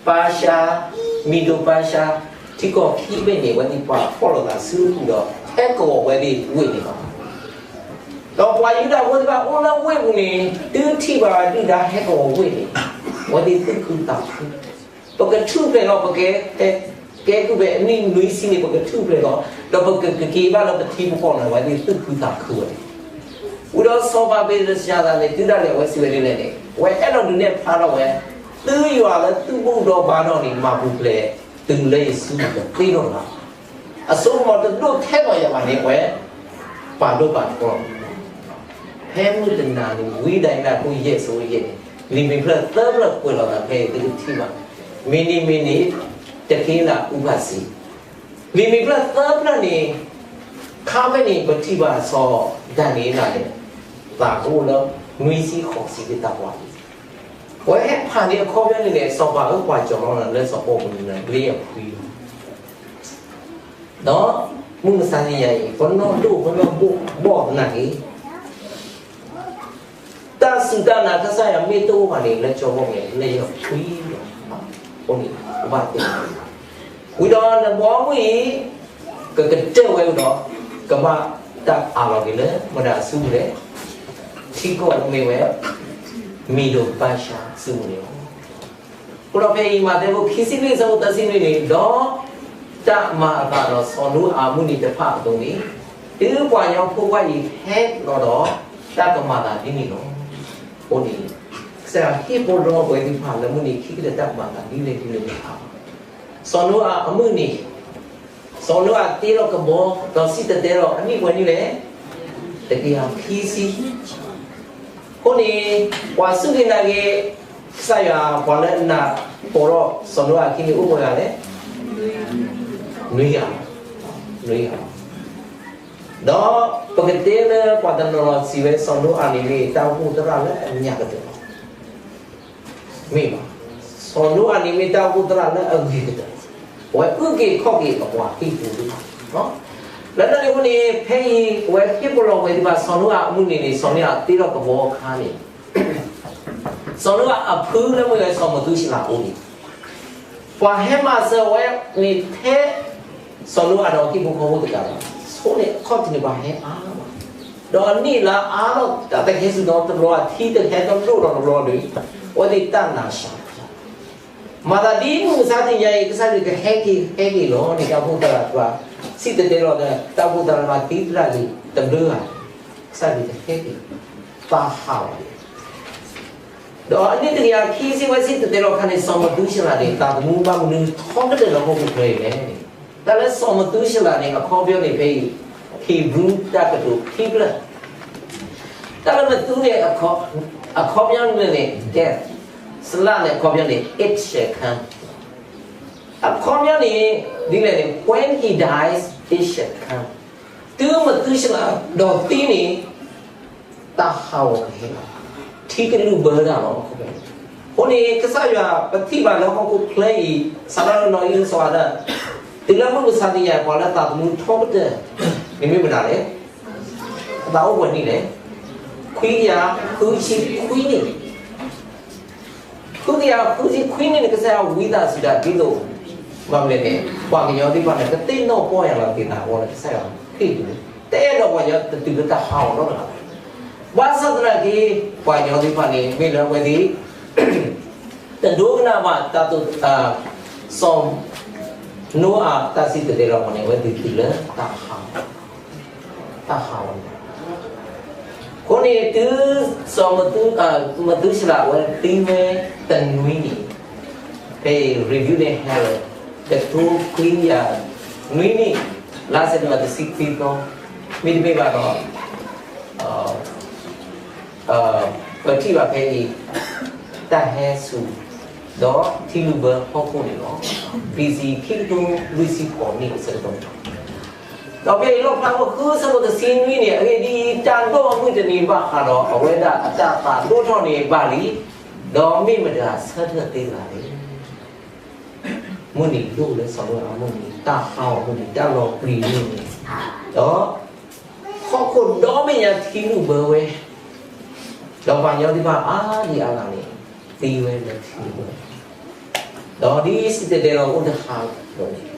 ပၢ်ၡါ, မံၤဒိၣ်ပၢ်ၡါ, ထံကီၢ်ခံဘ့ၣ်န့ၣ် အဝဲသ့ၣ်ပာ်ဖှိၣ်လိာ်သးဆူအပူၤဒီး ဟဲကဝီၤဝဲသ့ၣ်ဝ့ၢ်န့ၣ်လီၤ. ဒီးပှၤယူဒၤဖိသ့ၣ်တဖၣ်အိၣ်လၢဝ့ၢ်ပူၤန့ၣ် တုၤထံၣ်ဘၣ်ဒုၣ်ဒါဟဲကဝီၤဝ့ၢ်န့ၣ် အဝဲသ့ၣ်သူၣ်ခုသးခု, ပကထူၣ်ဖျဲးလီၤ ပက ကဲကုၢ်ဖဲအနံၣ်နွံဆံန့ၣ် ပကထူၣ်ဖျဲးလီၤ, ဒီးပကက့ၤဘၣ်လၢပထံပကီၢ်န့ၣ် အဝဲသ့ၣ်သူၣ်ခုသးခုဝဲန့ၣ်, ဝံၤဒီးစီၤပၤဘ့လၡၤသၤန့ၣ် တုၤဒၣ်လဲာ်အဝဲစံးဝဲဒ်လဲၣ်န့ၣ် အဝဲအဲၣ်ဒိးဒုးနဲၣ်ဖျါထီၣ်ဝဲ သုယွၤလၢသူၣ်ဘူၣ်ဒီးဘါထီၣ်န့ၣ် မၤပူၤဖျဲးတုၤလၢယစုပူၤတသ့လီၤဘၣ်. အစိကမီၤတဒိၣ်ထဲလီၤယၤဘၣ်န့ၣ် အဝဲပာ်ဒိၣ်ပာ်ထီလီၤ. ဖဲမုၢ်တနၤန့ၣ် ဝံဒၤယ့လးအခိၣ်ယဲၢ်ဆိယဲၢ်န့ၣ် လံာ်မ့ၢ်ဖျၢၣ်သၢဖျၢၣ်ကွဲးလီၤသးဖဲအံၤ သုကထံၣ်ဘၣ်, မ့ၢ်န့ၣ်မ့ၢ်န့ၣ် တက့လးအူဖးစံ, လံာ်မ့ၢ်ဖျၢၣ်သၢဖျၢၣ်န့ၣ် ခါဖဲန့ၣ် ပထံၣ်ဘၣ်စီၤဒၤနံးယ့လးန့ၣ် သးကအိၣ်လၢနွံဆံဃိးဆံက့တၢ်ပှၤလံ. အဝဲဟဲဖးန့ၢ်အခီပညီန့ၣ် စီၤပၤဧၢ ပှၤကၠီၤလီၤနၤလၢစီၤပီလူးပူၤန့ၣ် လၢယဖှံလီၤ. ဒီးမုၢ်မဆါတနံၤအံၤ ပနီၣ်ဒိၣ်ပနီၣ်ဘိၣ်ဘီၣ်သနာ်က့ တၢ်စူၢ်တၢ်နာ်ကစၢ်ယွၤမ့ၢ်တအိၣ်ဘၣ်န့ၣ် လၢကၠီဘီန့ၣ် လၢယဖှံလီၤ. အဃိန့ၣ် ကဘၣ်သ့ၣ်ညါ ဝံၤဒီးနဘီမုၢ်အံၤ ကကတၢၢ်ဝဲဒီး ကဘၣ်တၢ်အးလီၤက့ၤလၢ မတၤအစုပူၤလဲၣ်, ထံကီၢ်မ့ၢ်ဝဲ မ့ၤဒိၣ်ဘၣ်ဆၣ်အစုပူၤန့ၣ်လီၤ. အဃိဒီးဖဲအံၤ မးသဲဖိခံဆံလွံၢ် အဆၢဖိသၢဆံနွံန့ၣ်, ဒီးတၢ်မၤအသးဒီးစီၤနိအၤအမုၢ်နံၤတဖၣ်အသိးန့ၣ်, တုၤပှၤကညီဖိခွါအံၤဟဲလီၤဒီး တၢ်ကမၤသးဒ်န့ၣ်လီၤ. အဃိန့ၣ် ကစၢ်ယွၤဟ့ၣ်ပလီၢ်ပဝဲသ့ၣ်တဖၣ်လၢမုၢ်နံၤခံကတၢၢ် တၢ်ကမၤသးဒ်လဲၣ်ဒ်လဲၣ်န့ၣ် စီၤနိအၤအမုၢ်နံၤ, စီၤနိအၤတ့ထီၣ်ကဘီ ဒီးစံၣ်တဲၤတဲလီၤအနံၣ်ပှဲၤနံၣ်လဲၣ်, တကယၤခံဆံ. အဃိန့ၣ် ပှၤစူၢ်က့ၤနာ်က့ၤ ကစၢ်ယွၤ ပှၤလၢအနၢ်ပၢၢ်ထီၣ်စီၤနိအၤအခံန့ၣ် အိၣ်ပှဲၤဂၤလဲၣ်, နွံဂၤ, နွံဂၤ. ဒီးပကတဲလၢပှၤတနီၤနီၤစံးဝဲ စီၤနိအၤန့ၣ်မ့ၢ်တၢ်အိၣ်ဖှိၣ်သရၣ်လၢအညါကတၢၢ်လီၤ. မ့ၢ်ဘၣ်, စီၤနိအၤန့ၣ်မ့ၢ်တၢ်အိၣ်ဖှိၣ်သရၣ်လၢအဂ့ၤကတၢၢ်, အဝဲအုၣ်က့ၤခီၣ်က့ၤအပှၤဟံၣ်ပူၤသ့ၣ်တဖၣ်. လၢတၢ်န့ၣ်အဃိန့ၣ် ဖဲအံၤ အဝဲဟ့ၣ်ပလီၢ်ဝဲသ့ၣ်တဖၣ် စီၤနိအၤအမုၢ်နံၤန့ၣ် စီၤနိအၤတ့ထီၣ်ကဘီအခါန့ၣ် စီၤနိအၤအဖုလၢမ့ၢ်ဝဲစီၤမသူၤၡလးအအိၣ်န့ၣ် ပှၤဟဲမၤစၢၤဝဲန့ၣ်ထဲ စီၤနိအၤဒီးဟံၣ်ဖိဃီဖိတကးဘၣ်, ဆိန့ၣ်အခီၣ်ထံးန့ၣ် ပှၤဟဲအါမး, ဒီးနံၣ်လါအါထီၣ် တၢ်တဟဲစူၤဒီတဘျီ အထံတဟဲတလိၣ်ဒီးတဘျီဒီး အဝဲသ့ၣ်တၢ်နးစှၤ မၤသးဒ်မုၢ်မဆါတနံၤညါအံၤ ကစၢ်ယွၤကဟဲက့ၤ ဟဲက့ၤလီၤန့ၣ် တၢ်အိၣ်ဖှိၣ်သရၣ် စံၣ်တဲၤတဲလီၤဒီး တၢ်အိၣ်ဖှိၣ်သရၣ်မၤသံသရၣ်လံတဘျုးဂၤ, ကစၢ်ယွၤကဟဲက့ၤ သးဟးဂီၤန့ၣ် ဒီးအနံၣ်တကယၤခံဆံဝဲစံၣ်တဲၤတဲလီၤအခါန့ၣ် စီၤမသူၤၡလးန့ၣ် သးသမူဘၣ်မနုၤထီကတၢၢ်လၢဟီၣ်ခိၣ်ချၢအံၤလဲၣ်န့ၣ်, တၢ်လၢစီၤမသူၤၡလးန့ၣ် အခီပညီန့ၣ်ဖဲအံၤ Hebrew တၢ်ကတိၤခံဖျၢၣ် တၢ်လၢမသူၤန့ၣ် အခီပညီန့ၣ်န့ၣ် death, စလးန့ၣ် အခီပညီန့ၣ် it shall come, အခီပညီန့ၣ် ဒ်လဲၣ်န့ၣ် when he dies, it shall come, တုၤမသူၤၡလးဒီးသံန့ၣ် တၢ်ဟးဂီၤကဟဲလီၤ, ထံကလုၢ်ဘၢတၢ်လီၤ. အဃိန့ၣ် ကစၢ်ယွၤ ပထံၣ်ဘၣ်လၢဟီၣ်ခိၣ်ချၢအံၤ စးထီၣ်လၢနီၢ်အံၣ် စီၤအၤဒၣ် တုၤလၢမုၢ်မဆါတနံၤညါ ပှၤလၢသးသမူထီကတၢၢ်န့ၣ်မ့ၢ်မတၤလဲၣ်, အသးအိၣ်ပှဲၤနံၣ်လဲၣ်, ခွံကယၤဃုဆံခွံနံၣ် ဃုကယၤဃုဆံခွံနံၣ်န့ၣ် ကစၢ်ယွၤဝံသးစူၤတၢ်ဒ်သိး ဘၣ်မနုၤလဲၣ်န့ၣ် ပှၤကညီသ့ၣ်တဖၣ်န့ၣ် ကသ့ၣ်နီၣ်ပီၢ်ယၢ်လီၤက့ၤသးအဂီၢ်လၢကစၢ်ယွၤဟ့ၣ်ပူၤ, တအဲၣ်ဒိးပှၤကညီတတုၤလၢတၢ်ဟးဂီၤနီတဂၤဘၣ်. ဘၣ်ဆၣ်သနာ်က့ ပှၤကညီသ့ၣ်တဖၣ်န့ၣ် မ့ၢ်လၢအဝဲသ့ၣ် တဒိကနၣ်ဘၣ်တၢ်သိၣ် စီၤနိအၤတၢ်စံၣ်တဲၤတဲလီၤအဂီၢ်န့ၣ် အဝဲသ့ၣ်တုၤလၢတၢ်ဟး တၢ်ဟးဂီၤန့ၣ် အဃိန့ၣ် တုၤစီၤမသူ မသူၡလးအဝဲသံဝဲတနွံန့ၣ် ဖဲအံၤ review န့ၣ် ဟဲဝဲ တကထိခွံကယၤနွံနံၣ် လါစဲးပထ့ဘၢၣ်တဆံခွံသီ မ့တမ့ၢ်ဘၣ်ဒီး ပထံၣ်ဘၣ်ဖဲအံၤ တၢ်ဟဲစူၤ ဒီးထံလုၢ်ဘၢဟီၣ်ခိၣ်န့ၣ်လီၤ. ဘီၣ်စံၣ် ခံကထိလွံၢ်ဆံဃိးနံၣ်အဆၢကတီၢ်န့ၣ်လီၤ. ဒီးဖဲအံၤလီၣ်ဖျါဝဲဃုဆၢဖိတဆံနွံန့ၣ် အဂ့ၢ်ဒ်အံၤ, တၢ်ဒိၣ်အမုၢ်တနံၤဘၣ်ဃးဒီး အဝဲဒၣ်အတၢ်သးဒိၣ်ထီၣ်န့ၣ်ဘၣ်လံ, ဒီးမ့ၢ်မတၤဆၢထၢၣ်သ့သးလဲၣ်. မုၢ်နံၤဒိၣ်လၢစီၤနိအၤအမုၢ်နံၤ, တၢ်ဟးဂီၤမုၢ်နံၤ, တၢ်လီၤပျံၤမုၢ်နံၤ, ဒီးဟီၣ်ခိၣ်ဒီဘ့ၣ်ညါထံလုၢ်ဘၢဝဲ, ဒီးပှၤကညီသ့ၣ်တဖၣ်အါဒံအါဂၤန့ၣ် သံဝဲလၢထံလုၢ်ဘၢ ဒီးဒ်စံၣ်တဲၤတဲလီၤအိၣ်တဟးဂီၤန့ၣ်,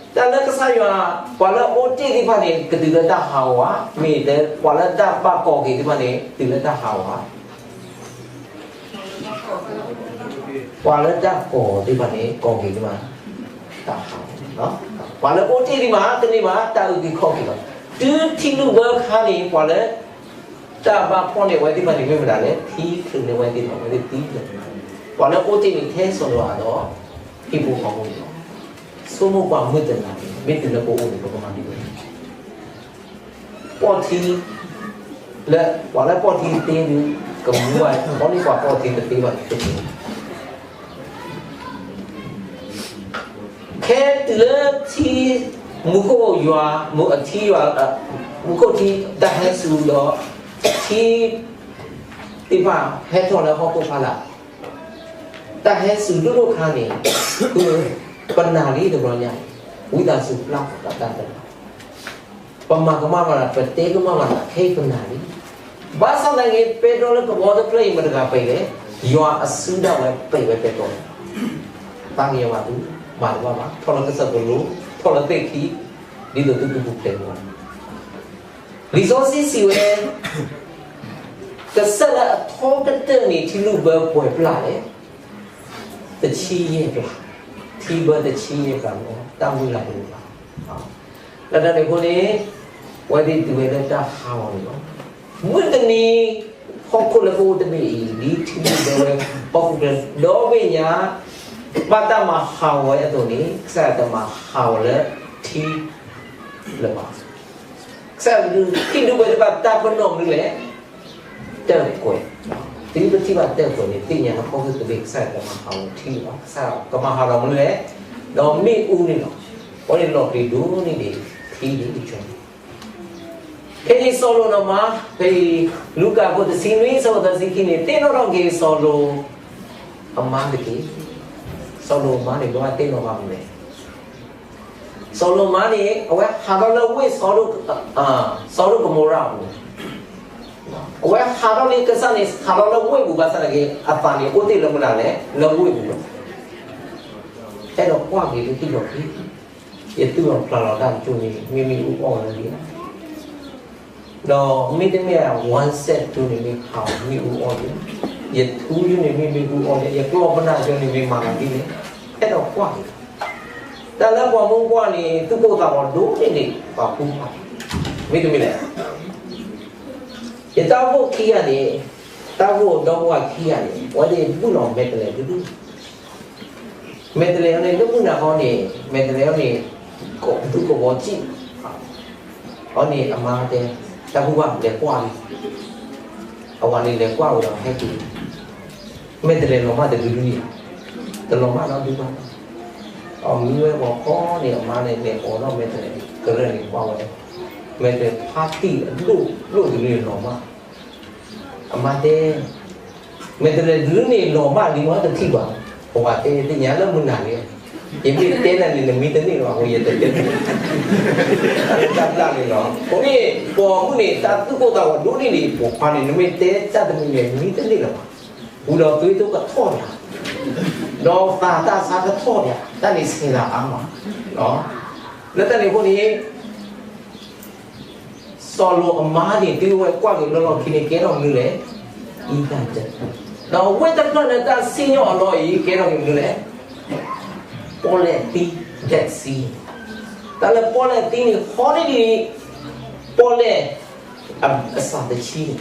တၢ်လၢကစၢ်ယွၤ ပှၤလၢအအိၣ်တ့ၢ်သ့ၣ်တဖၣ်န့ၣ် ကတုၤလၢတၢ်ဟးဂီၤဧါ, မ့ၢ်လၢပှၤလၢတၢ်ဘၣ်ကိးက့ၤသ့ၣ်တဖၣ်န့ၣ် တုၤလၢတၢ်ဟးဂီၤဧါ. ပှၤလၢတၢ်ကိးသ့ၣ်တဖၣ်န့ၣ် ကိးက့ၤသ့ၣ်တဖၣ် တၢ်ဟးဂီၤ, ပှၤလၢအအိၣ်တ့ၢ်သ့ၣ်တဖၣ် တန့ၢ်ဘၣ် တၢ်အုၣ်က့ၤခီၣ်က့ၤလီၤ. တုၤထံလုၢ်ဘၢအခါန့ၣ် ပှၤလၢ တၢ်ဘၣ်ဖှီၣ်န့ၢ်အဝဲသ့ၣ်တဖၣ်န့ၣ် မ့ၢ်မတၤလဲၣ်, ထံချုးန့ၢ်အဝဲသ့ၣ်တဖၣ် အဝဲသ့ၣ်သံလီၤ. ပှၤလၢအအိၣ်တ့ၢ်န့ၣ်ထဲစီၤနိအၤဒီး ဟံၣ်ဖိဃီဖိန့ၣ်လီၤ. ဆိကမိၣ်ကွၢ်မုၢ်တနၤန့ၣ် မ့ၢ်တုၤလၢပအိၣ်န့ၣ် ပကမၤဒ်လဲၣ်. ပီၣ်ထံ လၢ ပှၤလၢပီၣ်ထံသ့ဒီး ကမူဝဲ ပီၣ်ထံ ပှၤပီၣ်ထံတသ့ဘၣ်တသ့ ခဲတုၤလၢထံ မူခိၣ်ယွၤ မူအထံယွၤ မူခိၣ်ထံ တၢ်ဟဲစူၤဒီး ထံသ့ၣ်တဖၣ်ဟဲထီၣ်လၢဟီၣ်ခိၣ်ဖီလာ်, တၢ်ဟဲစူၤဒိၣ်ဒိၣ်ခါန့ၣ် ပနာ်လံတဘျီညါ, ဝံသးစူၤပျၢ်ပတၢ်သ့ၣ်တဖၣ် ပမၤကမၣ်ဘၣ်ဒီး ပတဲကမၣ်ဘၣ်ဒီး ခဲအံၤပနာ်လံ. ဘၣ်ဆၣ်သနာ်က့ ပဲတြီလၢကဘီတဖျၢၣ်အံၤ မတၤတဂၤပံးလဲၣ်, ယွၤအစုဒၣ်ဝဲပံးဝဲပဲတြီ, သးကညီၤဘၣ်သု, မၤတဘၣ်ဘၣ်, ထီၣ်လၢကစၢၢ်ပလိၤ, ထီၣ်လၢသ့ၣ်ခံ, ဒ်သိးသုကပူၤဖျဲးန့ၣ်လီၤ. လံာ်စီဆှံစံးဝဲ, ကစၢ်လၢအထီကတၢၢ်န့ၣ် ထံလုၢ်ဘၢပှဲၤပျၢ်လဲၣ်, တဆံယဲၢ်ပျၢ်, ထံဘၢတဆံယဲၢ်ပျၢ်န့ၣ် တၢ်မုၢ်လၢ်တအိၣ်ဘၣ်. လၢတၢ်န့ၣ်အဃိန့ၣ်, အဝဲသ့ၣ်တုၤဝဲလၢတၢ်ဟးဂီၤန့ၣ်လီၤ. မုၢ်တနံၤ ဟီၣ်ခိၣ်လၢပအိၣ်တဘ့ၣ်အံၤ ဒ်ထံလုၢ်ဘၢဝဲ ဟီၣ်ခိၣ်ချၢဒီဘ့ၣ်ညါ ဘၣ်တၢ်မၤဟးဂီၤဝဲအသိးန့ၣ် ကစၢ်ယွၤတမၤဟးဂီၤလၢထံလၢၤဘၣ်. ကစၢ်ယွၤ ထံလုၢ်ဘၢတဖၣ်တၢ်ပနီၣ်မနုၤလဲၣ်, တၢၢ်ကွဲး. တုၤပထံၣ်ဘၣ်တၢၢ်ကွဲးန့ၣ် သ့ၣ်ညါလၢဟီၣ်ခိၣ်တဘ့ၣ် ကစၢ်ယွၤတမၤဟးဂီၤထံလၢၤဘၣ်, ကစၢ်ယွၤကမၤဟးဂီၤမနုၤလဲၣ်, ဒီးမ့ၣ်အူန့ၣ်လီၤ. အဃိန့ၣ်လီၤပျံၤဒိၣ်န့ၢ်ဒံးထံဒ်တကၠီၤ ဖဲအံၤစီၤလိာ်ဒီးမါ, ဖဲအံၤလူၤကၣ်အခိၣ်တဆံနွံ အဆၢဖိသၢဆံခံန့ၣ် သ့ၣ်နီၣ်ထီၣ်က့ၤစီၤလိာ်အမါတက့ၢ်. စီၤလိာ်အမါန့ၣ် ဘၣ်သ့ၣ်နီၣ်ဘၣ်မနုၤလဲၣ်. စီၤလိာ်အမါန့ၣ် အဝဲဟးထီၣ်လၢဝ့ၢ်စီၤဒိၣ်, စီၤဒိၣ်ကမိရၤအပူၤ, အဝဲဟးထီၣ်လၢကစၢ်န့ၣ် ဟးထီၣ်လၢဝ့ၢ်ပူၤဘၣ်ဆၣ်သနာ်က့ အသးန့ၣ်အိၣ်တ့ၢ်လၢမနုၤလဲၣ်, လၢဝ့ၢ်ပူၤလီၤ. အဲၣ်ဒိးကွၢ်က့ၤလၢဟံၣ်လီၤခံ, ယသူၣ်လီၤဖျးလီၤတၢ်တကၠိန့ၣ် မ့ၢ်မ့ၣ်အူအီၣ်ဝဲလံဧါ. ဒီးမ့တမ့ၢ် one set two န့ၣ် မ့ၢ်ဖးအီၤ မ့ၣ်အူအီၣ်လံ, ယထူယိန့ၣ် မ့ၢ်မ့ၣ်အူအီၣ်လံ, ယကျီၢ်ပနၢ်ကၠိန့ၣ် မ့ၢ်မၤလီၤဒ်လဲၣ်, အဲၣ်ဒိးကွၢ်က့ၤ. တၢ်လၢပှၤမုၢ်ကွၢ်န့ၣ် သူၣ်ကိၢ်သးဂီၤဒိၣ်န့ၢ်ဒံး ပှၤဖိခွါ, မ့တမ့ၢ်လဲၣ်. ယတၢ်အိၣ်ဖှိၣ်ခံဂၤန့ၣ်, တၢ်အိၣ်ဖှိၣ်ဒီပုၢ်ဝဲၢ်ခံဂၤန့ၣ် အဝဲသ့ၣ်ဘူၣ်လီၤမဲာ်တဲးလဲးဒူဒူ, မဲာ်တဲးလဲးန့ၣ် လၢမုၢ်နၤခီန့ၣ် မဲာ်တဲးလဲးန့ၣ် ကသူၣ်ကဝီၤစံၣ်, အန့ၣ်အမါတဲ, တၢ်ဘူၣ်ဘၣ်လဲၤကွၢ်လံ, အဝၤန့ၣ်လဲၤကွၢ်ဝဲဒီးဟဲက့ၤ, မဲာ်တဲးလဲးလီၤမၢ်တဒူဒူန့ၣ်, တလီၤမၢ်နီတဒူဘၣ်. အမံဝဲဂီၤခီန့ၣ် အမါန့ၣ် လဲၤအိးထီၣ်မဲာ်တဲးလဲးကရၢၢ်န့ၣ် ကွၢ်ဝဲ, မဲာ်တဲးလဲးဖါတံၢ်အဒိၣ်ဒိၣ်တဒူန့ၣ်လီၤမၢ် အမါတဲ, မဲာ်တဲးလဲးဒုးန့ၣ်လီၤမၢ်လံမၢ်တထံၣ်ဘၣ်, ပဝဲတဲသ့ၣ်ညါလၢမုၢ်နၤလံ, ယမ့ၢ်တဲနၤန့ၣ် နမံတန့ၢ်လၢၤဘၣ်အဃိ ယတတဲ, တၢ်ဘျၣ်န့ၣ်လီၤ. အဃိန့ၣ် ပိာ်မုၣ်န့ၣ် တၢ်သူၣ်ကိၢ်သးဂီၤဒိၣ်န့ၢ်ဒံး ပိာ်ခွါန့ၣ် နမ့ၢ်တဲတၢ်တမံၤန့ၣ် မံတန့ၢ်လၢၤဘၣ်, ဝံၤဒီးသွေးတိုးကထီၣ်ယၤ, ဒီးသးတၢ်ဆါကထီၣ်ယၤ, တၢ်န့ၣ်ဆဲးလၤအါမး, လၢတၢ်န့ၣ်အဃိန့ၣ် စီၤလိာ်အမါန့ၣ် တုၤဝဲကွၢ်က့ၤလီၢ်လီၢ်ခံန့ၣ် ကဲထီၣ်မနုၤလဲၣ်, အံသၣ်တ, ဒီးဝ့ၢ်တဖျၢၣ်လၢတၢ်စံၣ်ညီၣ်အလီၢ်အံၤ ကဲထီၣ်က့ၤမနုၤလဲၣ်, ပီၣ်လဲၣ်သံ, Dead Sea, တၢ်လၢပီၣ်လဲၣ်သံန့ၣ် ဟီန့ၢ်ဒံး ပီၣ်လဲၣ် အစးတဆံန့ၣ်,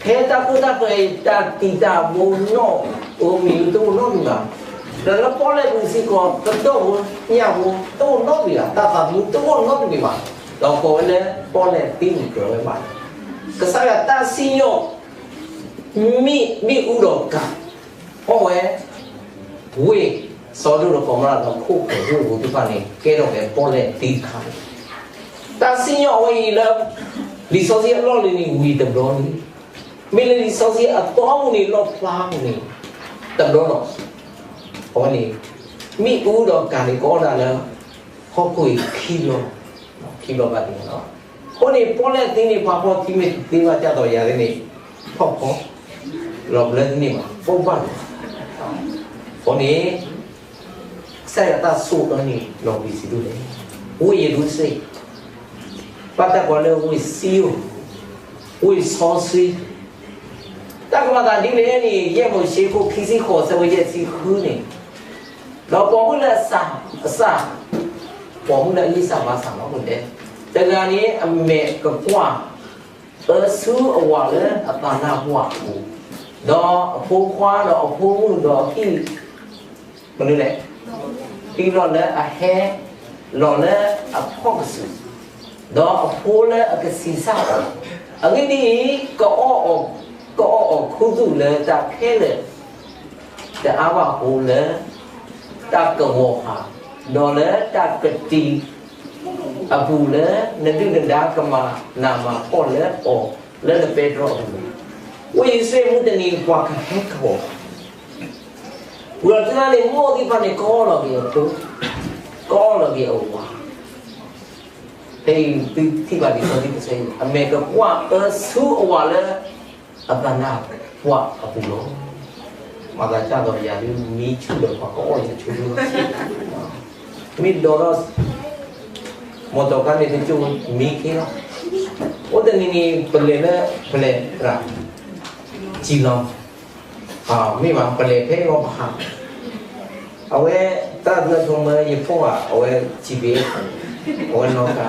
ဖဲတၢ်ကိၢ်တၢ်ဂီၤအံၤ တၢ်သံတၢ်ဘိနီၣ်ဧိၤမံၤဧိၤတအိၣ်နီတမံၤဘၣ်, ဒီးလၢပီၣ်လဲၣ်ပူၤစ့ၢ်ကီး ကတီၢ်ဖိညၣ်ဖိတအိၣ်နီတမံၤဘၣ်, တၢ်သးသမူတအိၣ်နီတမံၤဘၣ်, ဒီးကိးဝဲလၢပီၣ်လဲၣ်သံန့ၣ်ကြၢးဝဲဘၣ်, ကစၢ်ယွၤတၢ်စံၣ်ညီၣ် မ့ၣ်အူဒီးကၤ အီၣ်ဝဲ ဝ့ၢ်စီၤဒိၣ်ဒီးကီၤမရၣ်ဒီးခိၣ်ဃၢၤဝ့ၢ်ပူၤသ့ၣ်တဖၣ်န့ၣ် ကဲထီၣ်က့ၤပီၣ်လဲၣ်သံတခါန့ၣ်, တၢ်စံၣ်ညီၣ်အဝဲအံၤလၢ လံာ်စီဆှံအလီၢ်လံၤန့ၣ် ဝံၤတဘျီလံ, မ့ၢ်လၢလံာ်စီဆှံအသီပူၤန့ၣ် လီၣ်ဖျါပူၤန့ၣ် တဘျီလီၤ. အဝဲန့ၣ် မ့ၣ်အူဒီးကၤန့ၣ် ကအီၣ်ဒၣ်လၢ ဟီၣ်ခိၣ်အံၤခံဘျီ, ခံဘျီဘၣ်န့ၣ်လီၤ. အဃိန့ၣ် ပီၣ်လဲၣ်သံန့ၣ် ပှၤဖီၣ်ထံမ့ၢ်တသ့ဘၣ် ကၢ်သိးယၤသ့ၣ်န့ၣ် ဖီၣ်ဖီၣ် လီၤဘျၢတန့ၢ်ဘၣ် ပီၣ်ဘၣ်လီၤ. အဃိန့ၣ် ကစၢ်ယွၤတၢ်ဆိၣ်အၢန့ၣ် လီၤပံာ်ဆံးဒိၣ်လဲၣ်. ဝ့ၢ်ယရူၤၡလ့ၣ် ဘၣ်တၢ်ကိးလၢဝ့ၢ်စံယိၣ်, ဝ့ၢ်စီဆှံ, တၢ်ကမၤသးဒ်လဲၣ်န့ၣ် ယဲၢ်မိၤၡ့ခိၣ်ခံဆံဃိး အဆၢဖိယဲၢ်ဆံဃုန့ၣ်, ဒီးပိာ်မုၣ်လၢအစၢ်, အစၢ်, ပိာ်မုၣ်လၢအယံာ်စၢ်ဘါစၢ်လီၤ တဲ, တဂၤန့ၣ် အမဲာ်ကကွၢ် အၢဆူအဝၤလၢအသးနၢ်ပှၢ်အပူၤ, ဒီးအဖိခွါဒီးအဖိမုၣ်ဒီးအဟံၣ် မနုၤလဲၣ်, တုၤလီၤလၢအဟဲ, လီၤလၢအဖီၣ်ကစူၤ, ဒီးအဖိလၢအကဆံးစၢ်အီၤ, အဂ့ၢ်ဒ်အံၤ, ကအီၣ်အီၤခူသူၣ်လၢတၢ်ခဲလၢာ် တအါဘၣ်အဃိလၢ တၢ်ကဝီၤဟး, ဒီးလၢတၢ်ကတံၤအပူၤလၢ နဒုၣ်နဒါကမၤနးမၤဖှီၣ်လၢအီၤလၢနပဲတြီအပူၤန့ၣ်, ဝ့ၢ်ယရူၤၡလ့ၣ်မုၢ်တနံၤပှၤကဟဲကဝီၤ ဝံၤဒီးတုၤလၢန့ၣ် မိၢ်သ့ၣ်တဖၣ်န့ၣ် ကအီၣ်လီၤက့ၤအဖိ, ကအီၣ်လီၤက့ၤအဝၤ, ဖဲအံၤသုထံၣ်ဘၣ်လံာ်စီဆှံတဆၢအံၤ အမဲာ်ကကွၢ်အၢဆူအဝၤလၢ အသးနၢ်ပှၢ်အပူၤလီၤ. မၤသးဒ်သိးယၤဒုး မံဆူၣ်ဒီးပှၤကအီၣ်ယၤဆူၣ်လီၤ. မ့ၢ်ဒိးထီၣ် မီတီခါန့ၣ်တကၠိၢ်မံခ့လီၤ. အိၣ်တနံၤန့ၣ် ပလဲၤလၢ ပလဲၤရၤ စံလီၤ, မ့ၢ်ဘၣ် ပလဲၤဖဲအံၤလီၤပဟး, အဝဲ တၢ်ဘျၢထိမၢယဖီၣ်ဘၣ် အဝဲ GPS အဝဲနီၢ်ကါ,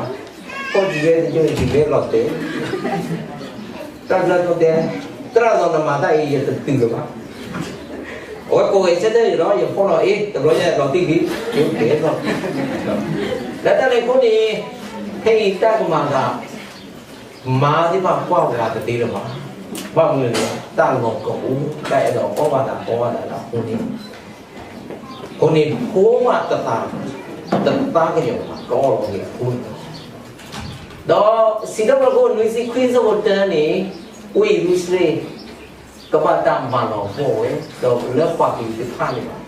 ဖီၣ် GPS တကၠိၢ်န့ၣ် GPS လီၤတဲာ် တၢ်ဘျၢထိတဲ, သရၣ်ဒီးနမၤတၢ်အံၤ ယတတုၤလၢၤဘၣ်. အဝဲကိးဂဲၤဆၢထၢၣ်ယၤဒီး ယဖီၣ်လီၤအ့ၣ် တဘျီညါလီၤတံၢ်လံ, ယအိၣ်ကဲထီၣ်, လၢတၢ်န့ၣ်အဃိန့ၣ် ဖဲအံၤတၢ်ကမၤသး မါသ့ၣ်တဖၣ်ကွၢ်ပှၤတသ့လၢၤဘၣ်. ဘၣ်မနုၤလဲၣ်, တၢ်လီၤကအိၣ် တၢ်အဲၣ်ဒိးအီၣ်ဘၣ်သးအီဘၣ်သးလၢအဃိန့ၣ်, အဃိန့ၣ် ဖိမးတသး တသးကညီၤဘၣ် ကအီၣ်လီၤက့ၤအဃိန့ၣ်လီၤ. ဒီးစံးထီၣ်ပတြၢၤခိၣ်နွံဆံခွံ ဆၢဖိတၢန့ၣ်, ဝ့ၢ်ယရူၤၡလ့ၣ် ကဘၣ်တၢ်မၤလီၤပှီၢ်ဝဲ ဒီးလၢပှၤကလုာ်တဖၣ်န့ၣ်လီၤ.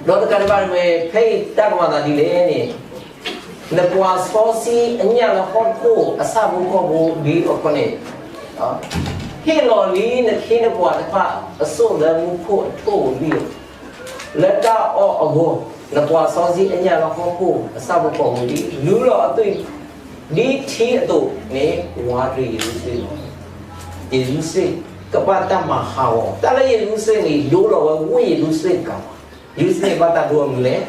ဒီးတကးဒံးဘၣ်န့ၣ် ဖဲအံၤတၢ်ကမၤသးဒ်လဲၣ်န့ၣ်, နပှၤစီဆှံအညၣ်လၢဟီၣ်ခိၣ်အဆၣ်ဖိကီၢ်ဖိဒ်အံၤန့ၣ်, ဟ့ၣ်လီၤလံနခ့နပှၤတဖၣ်အစိၣ်လၢမူခိၣ်အထိၣ်လံလီၤ. လၢတၢ်အီၣ်အဂီၢ်, နပှၤစီဆှံအညၣ်လၢဟီၣ်ခိၣ်အဆၣ်ဖိကီၢ်ဖိဒ် လူလီၤအသွံၣ် ဒ်ထံအသိးန့ၣ် ဝါတရံးယရူၤၡလ့ၣ်လီၤ. ယရူၤၡလ့ၣ် ကဘၣ်တၢ်မၤဟးဂီၤ, တၢ်လၢယရူၤၡလ့ၣ်န့ၣ် ဒိလီၤဝဲဝ့ၢ်ယရူၤၡလ့ၣ်တကးဘၣ်. ယရူၤၡလ့ၣ်ဘၣ်တၢ်ဒိအမနုၤလဲၣ်,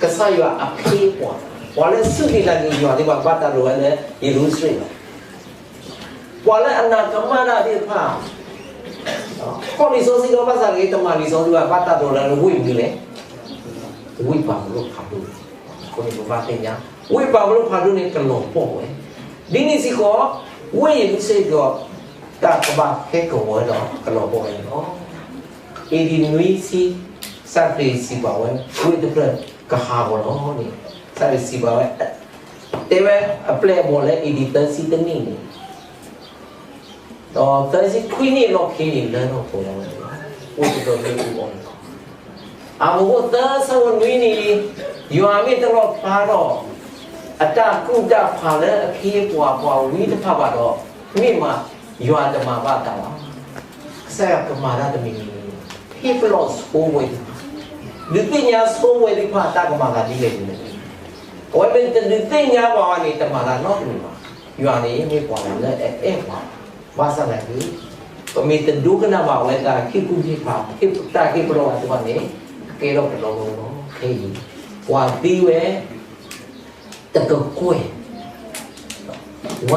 ကစၢ်ယွၤအဖ့ပှၤ, ပှၤလၢစူၢ်က့ၤနာ်က့ၤယွၤသ့ၣ်တဖၣ် ဘၣ်တၢ်ဒိဝဲလၢယရူၤၡလ့ၣ်လီၤ. ပှၤလၢအနာ်ကမၣ်တၢ်သ့ၣ်တဖၣ် ဖီၣ်လံာ်စီဆှံဒီးဘၣ်ဆၣ်ဂ့ၤ တမၤလံာ်စီဆှံဘၣ် ဘၣ်တၢ်ဒိလၢဝ့ၢ်မနုၤလဲၣ်, ဝ့ၢ်ဘၤဘူၤလိၣ်ဖးဒိၣ်, အဃိန့ၣ်ပဘၣ်သ့ၣ်ညါ, ဝ့ၢ်ဘၤဘူၤလိၣ်ဖးဒိၣ်န့ၣ် ကလီၤပှီၢ်ဝဲ, ဒ်န့ၣ်စ့ၢ်ကီး ဝ့ၢ်ယရူၤၡလ့ၣ်ဒီး တၢ်ကဘၣ်ဟဲကဝီၤဝဲဒီးကလီၤပှီၢ်ဝဲန့ၣ်လီၤ. အ့ဒံးနွံဆံ ကစၢ်ခရံာ်စံးဘၣ်ဝဲ ဝ့ၢ်တဖျၢၣ်ကဟးဂီၤလီၤန့ၣ်, ကစၢ်ခရံာ်စံးဘၣ်ဝဲ တဲဝဲအပျဲၢ်အဘီၣ်လၢအ့ဒံးသၢဆံတနံၣ်န့ၣ် ဒီးသၢဆံခွံနံၣ်အလီၢ်ခံန့ၣ် လၢထီၣ်ပှဲၤဝဲန့ၣ်လီၤ. အိၣ်တဖျၢၣ်မ့ၣ်အူအီၣ်န့ၣ်လီၤ. အမိၤအိၣ်သၢဆၢဖိနွံန့ၣ်, ယွၤမ့ၢ်တလီၣ်ဖျါထီၣ် အတၢ်ကူၣ်တၢ်ဖးလၢအခ့အပှၤပှၤဝံတဖၣ်ဘၣ်ဒီး, မ့ၢ်မးယွၤတမၤဘၣ်တၢ်ဘၣ်. ကစၢ်ယွၤကမၤတၢ်တမံၤမံၤ, ဟ့ၣ်ပလီၢ်ဆိပဝဲသ့ၣ်တဖၣ်, ဒုးသ့ၣ်ညါဆိပဝဲသ့ၣ်တဖၣ် တၢ်ကမၤသးဒ်လဲၣ်ဒ်လဲၣ်. အဝဲမ့ၢ်တဒုးသ့ၣ်ညါဘၣ်ဝဲန့ၣ် တမၤတၢ်နီတမံၤဘၣ်. ယွၤန့ၣ်မ့ၢ်ပှၤလၢအအဲၣ်ပှၤ, ဘၣ်ဆၣ်သနာ်က့ ပမ့ၢ်တဒိကနၣ်ဘၣ်ဝဲတၢ်ဟ့ၣ်ကူၣ်ဟ့ၣ်ဖး, တၢ်ဟ့ၣ်ပလီၢ်သ့ၣ်တဖၣ်န့ၣ် ကကဲထီၣ်ပလီၢ်လီၢ်လီၤ. ခဲအံၤ ပှၤသံဝဲ တကကွဲၢ်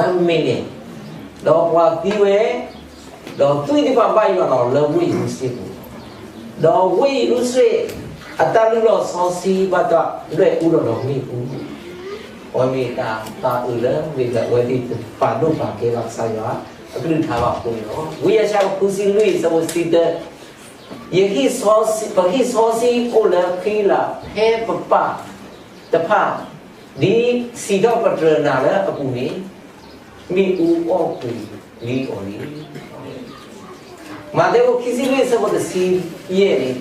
one million, ဒီးပှၤသံဝဲ ဒီးသွံၣ်သ့ၣ်တဖၣ်ဘၣ်ယွၤလီၤလၢဝ့ၢ်ယရူၤၡလ့ၣ်ပူၤ, ဒီးဝ့ၢ်ယရူၤၡလ့ၣ် အတၢ်လုၢ်လီၢ်စီဆှံဘၣ်တၢ်ဒွဲၣ်အူလီၤဒီးမ့ၣ်အူ, အဝဲမ့ၢ်တၢ်သးအုးလၢမ့ၢ်လၢအဝဲသ့ၣ်တပာ်ဒိၣ်ပာ်ကဲဘၣ်ကစၢ်ယွၤအကလုၢ်ကထါဘၣ်အဃိန့ၣ်လီၤ. ဝံယၡါယၤ ဃုဆံလွံၢ် ဆၢဖိတဆံတၢ, ယဟံၣ်စီဆှံ, ပဟံၣ်စီဆှံအိၣ်လၢဃံလၤ ဖဲပပၢ်တဖၣ် ဒ်စံးထီၣ်ပတြၢၤနၤလၢအပူၤန့ၣ်, မ့ၣ်အူအီၣ်ကွံာ်လံအီၤလံ. မးသဲ အခိၣ်ခံဆံလွံၢ် ဆၢဖိတဆံယဲၢ်န့ၣ်,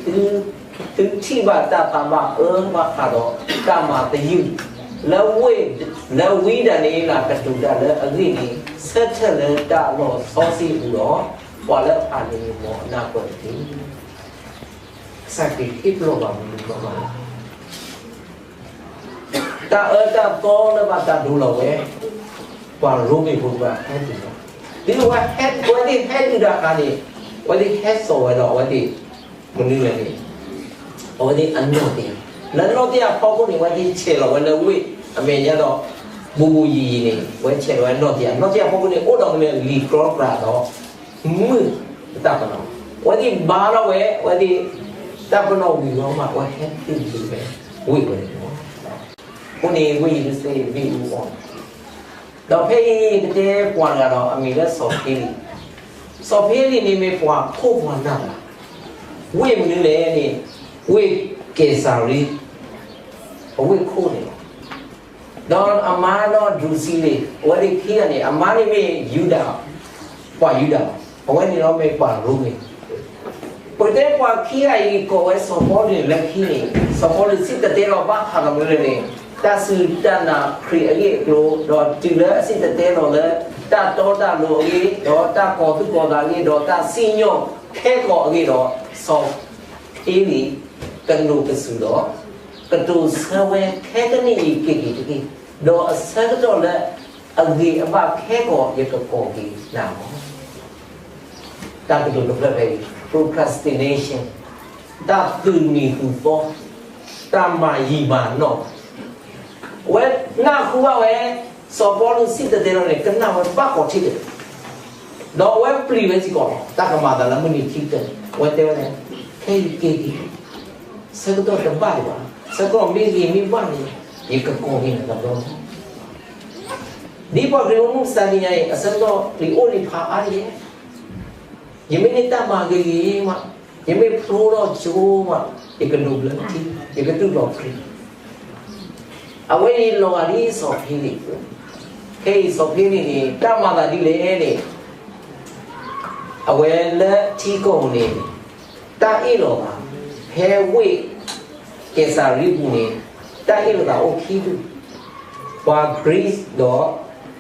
သုထံၣ်ဘၣ်တၢ်သးဘၣ်အၢဘၣ်ဃးဒီးတၢ်မၤသယုၢ် လၢဝံဒၤနံးယ့လးကတိၤတၢ်လၢအဂ့ၢ်န့ၣ်, ဆၢထၢၣ်လၢတၢ်လီၢ်စီဆှံအပူၤဒီး ပှၤလၢအဖးန့ၣ်မ့ၢ်အနၢ်ပၢၢ်တက့ၢ်. ကစၢ်ခရံာ်ဟ့ၣ်ပလီၢ်ဘၣ်မနုၤလီၤဘၣ်လဲၣ်. တၢ်အၢတၢ်သီလၢဘၣ်တၢ်ဒိလီၤဝဲ, ပှၤရိမ့ၤဖိတဖၣ်ဟဲတုၤလီၤ, ဒ်အဝဲဟဲ, အဝဲသ့ၣ်ဟဲတုၤတၢ်အခါန့ၣ်, အဝဲသ့ၣ်ဟဲစိာ်ဝဲဒီးအဝဲသ့ၣ်, မနုၤလဲၣ်န့ၣ်, အဝဲသ့ၣ်အနီၢ်တယၢ်, လၢနီၢ်တယၢ်အဖီခိၣ်န့ၣ် အဝဲသ့ၣ်ဆဲးလီၤဝဲလၢဝ့ၢ်အမဲာ်ညါဒီး, ဘူးဘူးယံာ်ယံာ်န့ၣ် အဝဲဆဲးလီၤဝဲနီၢ်တယၢ်, နီၢ်တယၢ်အဖီခိၣ်န့ၣ် အိၣ်ဒီးမနုၤလဲၣ် လံာ်ကြီကြးဒီး မုၢ်အတၢ်ပနီၣ်, အဝဲသ့ၣ်ဘါထီၣ်ဝဲ, အဝဲသ့ၣ်, တၢ်ပနီၣ်ဝံၤလီၤမး အဝဲဟဲတုၤလၢဝ့ၢ်ဝဲန့ၣ်လီၤ. အဃိန့ၣ် ဝ့ၢ်ယရူၤၡလ့ၣ်မ့ၣ်အူအီၣ်, ဒီးဖဲအံၤ ပတဲပှၤတဂၤဒီးအမံၤလၢစီၤဖ့လံး, စီၤဖ့လံးန့ၣ်မ့ၢ်ပှၤခိၣ်ပှၤနၢ်တဂၤ, ဝ့ၢ်မနုၤလဲၣ်န့ၣ်, ဝ့ၢ်ကဲးစၤရံ, အဝ့ၢ်ခိၣ်န့ၣ်လီၤ. ဒီးအမါနီၢ်ဒြူးစံလ့ၤ, အဝဲသ့ၣ်ခံဂၤန့ၣ်, အမါန့ၣ်မ့ၢ်ယူဒၤ, ပှၤယူဒၤ, အဝဲန့ၣ်ဒီးမ့ၢ်ပှၤရိမ့ၤ, ပကတဲပှၤခံဂၤအံၤ ကိးဝဲစီၤပီလူးန့ၣ် လၢခံန့ၣ်, စီၤပီလူးစံၣ်တဲၤတဲလီၤဘၣ်ဃးဒီးမနုၤလဲၣ်န့ၣ်, တၢ်စူၢ်တၢ်နာ်ခရံာ်အဂ့ၢ်အကျိၤ, ဒီးတုၤလၢအစံၣ်တဲၤတဲလီၤလၢ တၢ်တီတၢ်လိၤအဂ့ၢ်, ဒီးတၢ်ကီၤသူၣ်ကီၤသးအဂ့ၢ်, ဒီးတၢ်စံၣ်ညီၣ်ခဲကိာ်အဂ့ၢ်ဒီး, စီၤဖ့လံး ကနူးကစုာ်ဒီး ကတိၤဆၢဝဲခဲကနံၣ်အံၤက့ၤက့ၤတက့ၢ်. ဒီးအဆၢကတီၢ်လၢအဂ့ၤအဘၣ်ခဲကီး ယကကိးက့ၤနၤလီၤ. တၢ်ကတိၤတဖျၢၣ်ဖဲအံၤ procrastination တၢ်သူၣ်နံၤသူၣ်သီ, တၢ်မၤယံာ်မၤနီၢ်, အဝဲနၢ်ဟူဘၣ်ဝဲ စီၤပီလူးစံၣ်တဲၤတဲလီၤန့ၣ် ကနၣ်ဝဲဘၣ်ကိးထံၣ်တဂ့ၤ, ဒီးအဝဲပျံၤဝဲစ့ၢ်ကီးလီၤ. တၢ်ကမၤအသးလၢမုၢ်နံၤခံကတၢၢ်န့ၣ် အဝဲတဲဝဲဒၣ်, ခဲအံၤက့ၤက့ၤ, ဆၢကတီၢ်တဘၣ်ဒံးဘၣ်, ဆၢကတီၢ်မ့ၢ်ဂ့ၤမ့ၢ်ဘၣ်န့ၣ် ယကကိးက့ၤနၤတဘျီလီၤ. ဒ်ပှၤခရံာ်ဖိမုၢ်မဆါတနံၤညါအံၤ အဆၢကတီၢ်လံၤအိၣ်လံၤဖးအါဒၣ်လဲၣ်, ယမ့ၢ်န့ၢ်တၢ်မၤဂ့ၤဂ့ၤမး, ယမ့ၢ်ဖျိထီၣ်ကၠိမး, ယကဒိးဘျၢထံ, ယကတူၢ်လိာ်ခရံာ်, အဝဲအံၤလီၤဂာ်ဒ်စီၤဖ့လံး, ခဲအံၤစီၤဖ့လံးန့ၣ် တၢ်မၤသးဒ်လဲၣ်န့ၣ် အဝဲလၢထံကီၢ်ပူၤန့ၣ် တၢ်အ့ၣ်လိာ်သး ဖဲဝ့ၢ်ကဲးစၤရံပူၤန့ၣ် တၢ်အ့ၣ်လိာ်သးအိၣ်ခံဒူၣ်, ပှၤကရံၣ်ဒီး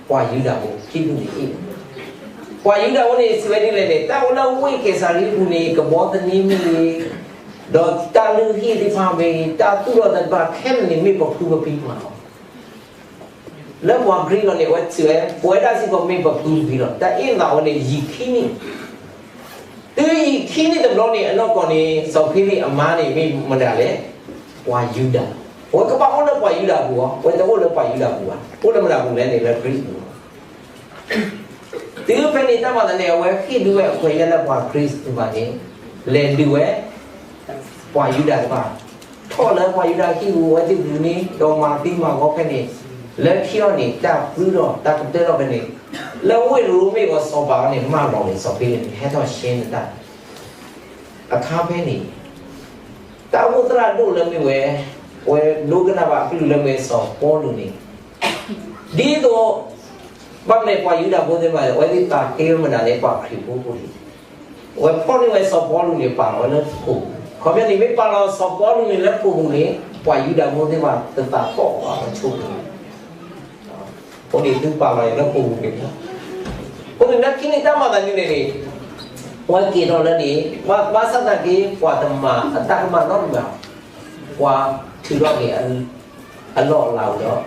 ပှၤယူဒၤဖိခံဒူၣ်န့ၣ်အ့ၣ်လိာ်, ပှၤယူဒၤဖိန့ၣ် စံးဝဲဒ်လဲၣ်န့ၣ် တၢ်အိၣ်လၢဝ့ၢ်ကဲးစၤရံပူၤန့ၣ် ကဘီသန့မ့ၢ်ဂ့ၤ, ဒီးတၢ်လုၢ်ဟံၣ်သ့ၣ်တဖၣ်မ့ၢ်ဂ့ၤ, တၢ်သူၣ်ထီၣ်သးတဖၣ်ခဲလၢာ်န့ၣ် မ့ၢ်ပဖုပဖံမးလီၤ. လၢပှၤကရံၣ်လီၤန့ၣ် အဝဲစံးဝဲ ပဝဲဒၣ်စ့ၢ်ကီးမ့ၢ်ပဖုပဖံလီၤ. တၢ်အ့ၣ်လိာ်သးဝဲန့ၣ် ယံာ်ခံနံၣ်, တုၤယံာ်ခံနံၣ်တဘျီန့ၣ် အနီၢ်ကီၢ်န့ၣ် စီၤဖ့လံးအမါန့ၣ် မ့ၢ်မတၤလဲၣ်, ပှၤယူဒၤ, အဝဲကဘၣ်အိၣ်လၢပှၤယူဒၤအပူၤလီၤ, အဝဲတအိၣ်လၢပှၤယူဒၤအပူၤဘၣ်, အိၣ်လၢမတၤပူၤလဲၣ်န့ၣ် လၢကရံၣ်ပူၤလီၤ. တုၤဖဲန့ၣ်တၢ်မၤသးန့ၣ် အဝဲဃ့ၢ်ဒုးဝဲအခွဲးယာ်လၢပှၤကရံၣ်စၢ်တဖၣ်န့ၣ် လဲၤဒုးဝဲ ပှၤယူဒၤတဖၣ်, ထီၣ်လၢပှၤယူဒၤဟံၣ်ပူၤ အဝဲသ့ၣ်ဒုးန့ၣ် ဒီးမၤသံမၤဂီၤဖဲန့ၣ်, လၢခံအီၤန့ၣ် တၢ်ပှံၤထီၣ်တၢ်ကတၢၢ်ထီၣ်ဖဲန့ၣ်, လၢဝ့ၢ်ရိမ့ၤအီၤစီၤပၤအီၤန့ၣ် မၢလီၤန့ၣ် စီၤဖ့လံးန့ၣ် ဟဲထီၣ်ရှဲနတၢ် အခါဖဲန့ၣ် တၢ်အိၣ်ဖှိၣ်သရၣ်ဒိၣ်လၢမ့ၢ်ဝဲ, အဝဲဒိကနၣ်ဘၣ်အကလုၢ်လၢမ့ၢ်စီၤပီလူးန့ၣ်, ဒ်သိး ဘၣ်မနုၤပှၤယူဒၤဖိသ့ၣ်တဖၣ် အဝဲသ့ၣ်သးက့ဝဲမနုၤလဲၣ် ပှၤခရံာ်ဖိအဃိန့ၣ်, အဝဲဖီၣ်န့ၢ်ဝဲစီၤပီလူးန့ၣ် ပာ်လီၤဝဲလၢခိၣ်ပူၤ, ခီပညီန့ၣ် မ့ၢ်ပာ်လီၤစီၤပီလူးန့ၣ်လၢခိၣ်ပူၤန့ၣ် ပှၤယူဒၤဖိသ့ၣ်တဖၣ်တသးသီၣ်ဘၣ်အဆိကတၢၢ် အဃိန့ၣ် သုပာ်လီၤအံၤလၢခိၣ်ပူၤန့ၣ်လီၤ. အဃိန့ၣ်လၢခံန့ၣ်တၢ်မၤသးဒ်န့ၣ်န့ၣ်, ပှၤက့ၤထီၣ်လၢန့ၣ်, ဘၣ်ဆၣ်သနာ်က့ ပှၤတမၤအတၢ်ကမၣ်နီတမံၤဘၣ်, ပှၤထုးထီၣ်က့ၤအလီၢ်အလၤဝံၤဒီး,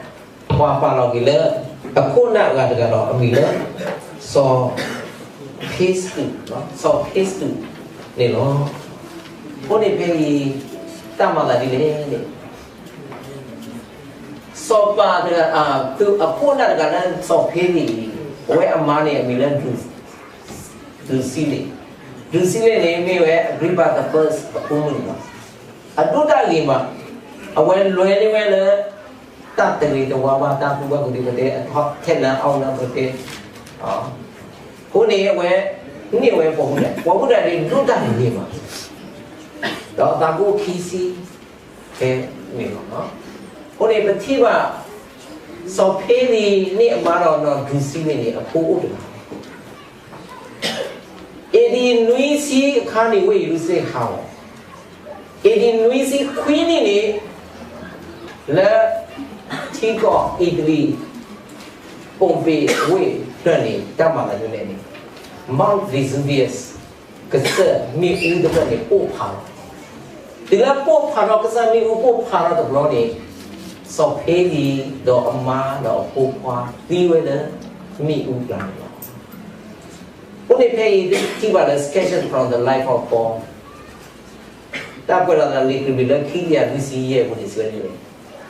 ပှၤပာ်လီၤက့ၤလၢ အခိၣ်နၢ်အဂၤတဂၤဒီးအမံၤလၢ စီၤဖ့စတူး, စီၤဖ့စတူးန့ၣ်လီၤ. အဃိန့ၣ်ဖဲအံၤ တၢ်မၤသးဒ်လဲၣ်န့ၣ် စီၤပၤတဂၤ, အခိၣ်နၢ်တဂၤလၢစီၤဖ့လံးအံၤ, အဝဲအမါန့ၣ်အမံၤလၢ ဒြူးစံလ့း, ဒြူးစံလ့းန့ၣ် မ့ၢ်ဝဲ Agrippa the First အဖိမုၣ်န့ၣ်လီၤ. အဒိၣ်တၢ်ဂ့ၤမး, အဝဲလဲၤန့ၢ်ဝဲလၢ တၢ်တဂ့ၤတဝါဘၣ် တၢ်ကူၣ်ဘၣ်ကူၣ်သ့ပတဲ အထီၣ်ထဲလၢအီၣ်လၢပတဲ, အဃိန့ၣ် အဝဲန့ၢ်ဝဲပိာ်မုၣ်တဂၤ, ပိာ်မုၣ်တဂၤန့ၣ် ဒိၣ်တၢ်ဂ့ၤမး, ဒီးသးကအိၣ်ခံဆံဖဲန့ၣ်လီၤ. အဃိန့ၣ် ပထံၣ်ဘၣ် စီၤဖ့လံးန့ၣ်အမါဒီး ဒြူးစံလ့းန့ၣ် အဖိအိၣ်တဂၤ အ့ဒံးနွံဆံအခါန့ၣ် ဝ့ၢ်ယရူၤၡလ့ၣ်ဟးဂီၤ, အ့ဒံးနွံဆံခွံနံၣ်န့ၣ် လၢထံကီၢ်အ့တလံ, ပိၣ်ပ့းဝ့ၢ်ဖျၢၣ်န့ၣ် တၢ်မၤသးဒ်လဲၣ်န့ၣ် Mount Vesuvius ကစၢၢ်မ့ၣ်အူတဖျၢၣ်န့ၣ် ပိၢ်ဖးလီၤ. တုၤလၢပိၢ်ဖးထီၣ် ကစၢ်မ့ၣ်အူပိၢ်ဖးထီၣ်တဘျီန့ၣ် စီၤဖ့လံးဒီးအမါဒီးအဖိခွါသံဝဲလၢမ့ၣ်အူကျါန့ၣ်လီၤ. အဃိန့ၣ်ဖဲအံၤ ထံၣ်ဘၣ်လၢ Sketches from the Life of Paul တၢ်ကွဲးလီၤသးလံာ်ကရံၣ်နံၤလၢခံကယၤလွံၢ်ဆံယဲၢ်အပူၤန့ၣ် စံးဝဲဒ်လဲၣ်,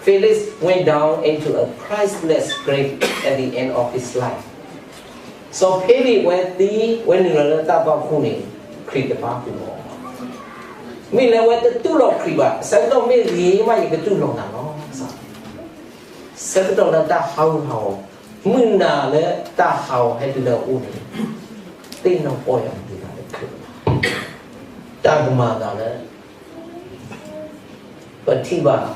Felix went down into a Christless grave at the end of his life. စီၤဖ့လံးဝဲသံဝဲနုာ်လီၤလၢတၢ်သွၣ်ခိၣ်န့ၣ် ခရံာ်တပၢ်ပူၤလီၤ. မ့ၢ်လၢဝဲတတူၢ်လိာ်ခရံာ်ဘၣ်, ဆၢကတီၢ်မ့ၢ်ဂ့ၤမး ယကတူၢ်လိာ်နၤလီၤ. ဆၢကတီၢ်လၢတၢ်ဟးဂူာ်ဟးဂီၤ, မုၢ်နၤလၢတၢ်ဟးဂီၤဟဲတုၤလၢအအိၣ်န့ၣ် သ့ၣ်နီၣ်ပီၢ်ယၤတသ့ဘၣ်လၢခရံာ်, တၢ်ကမၤအသးလၢ ပထံၣ်ဘၣ်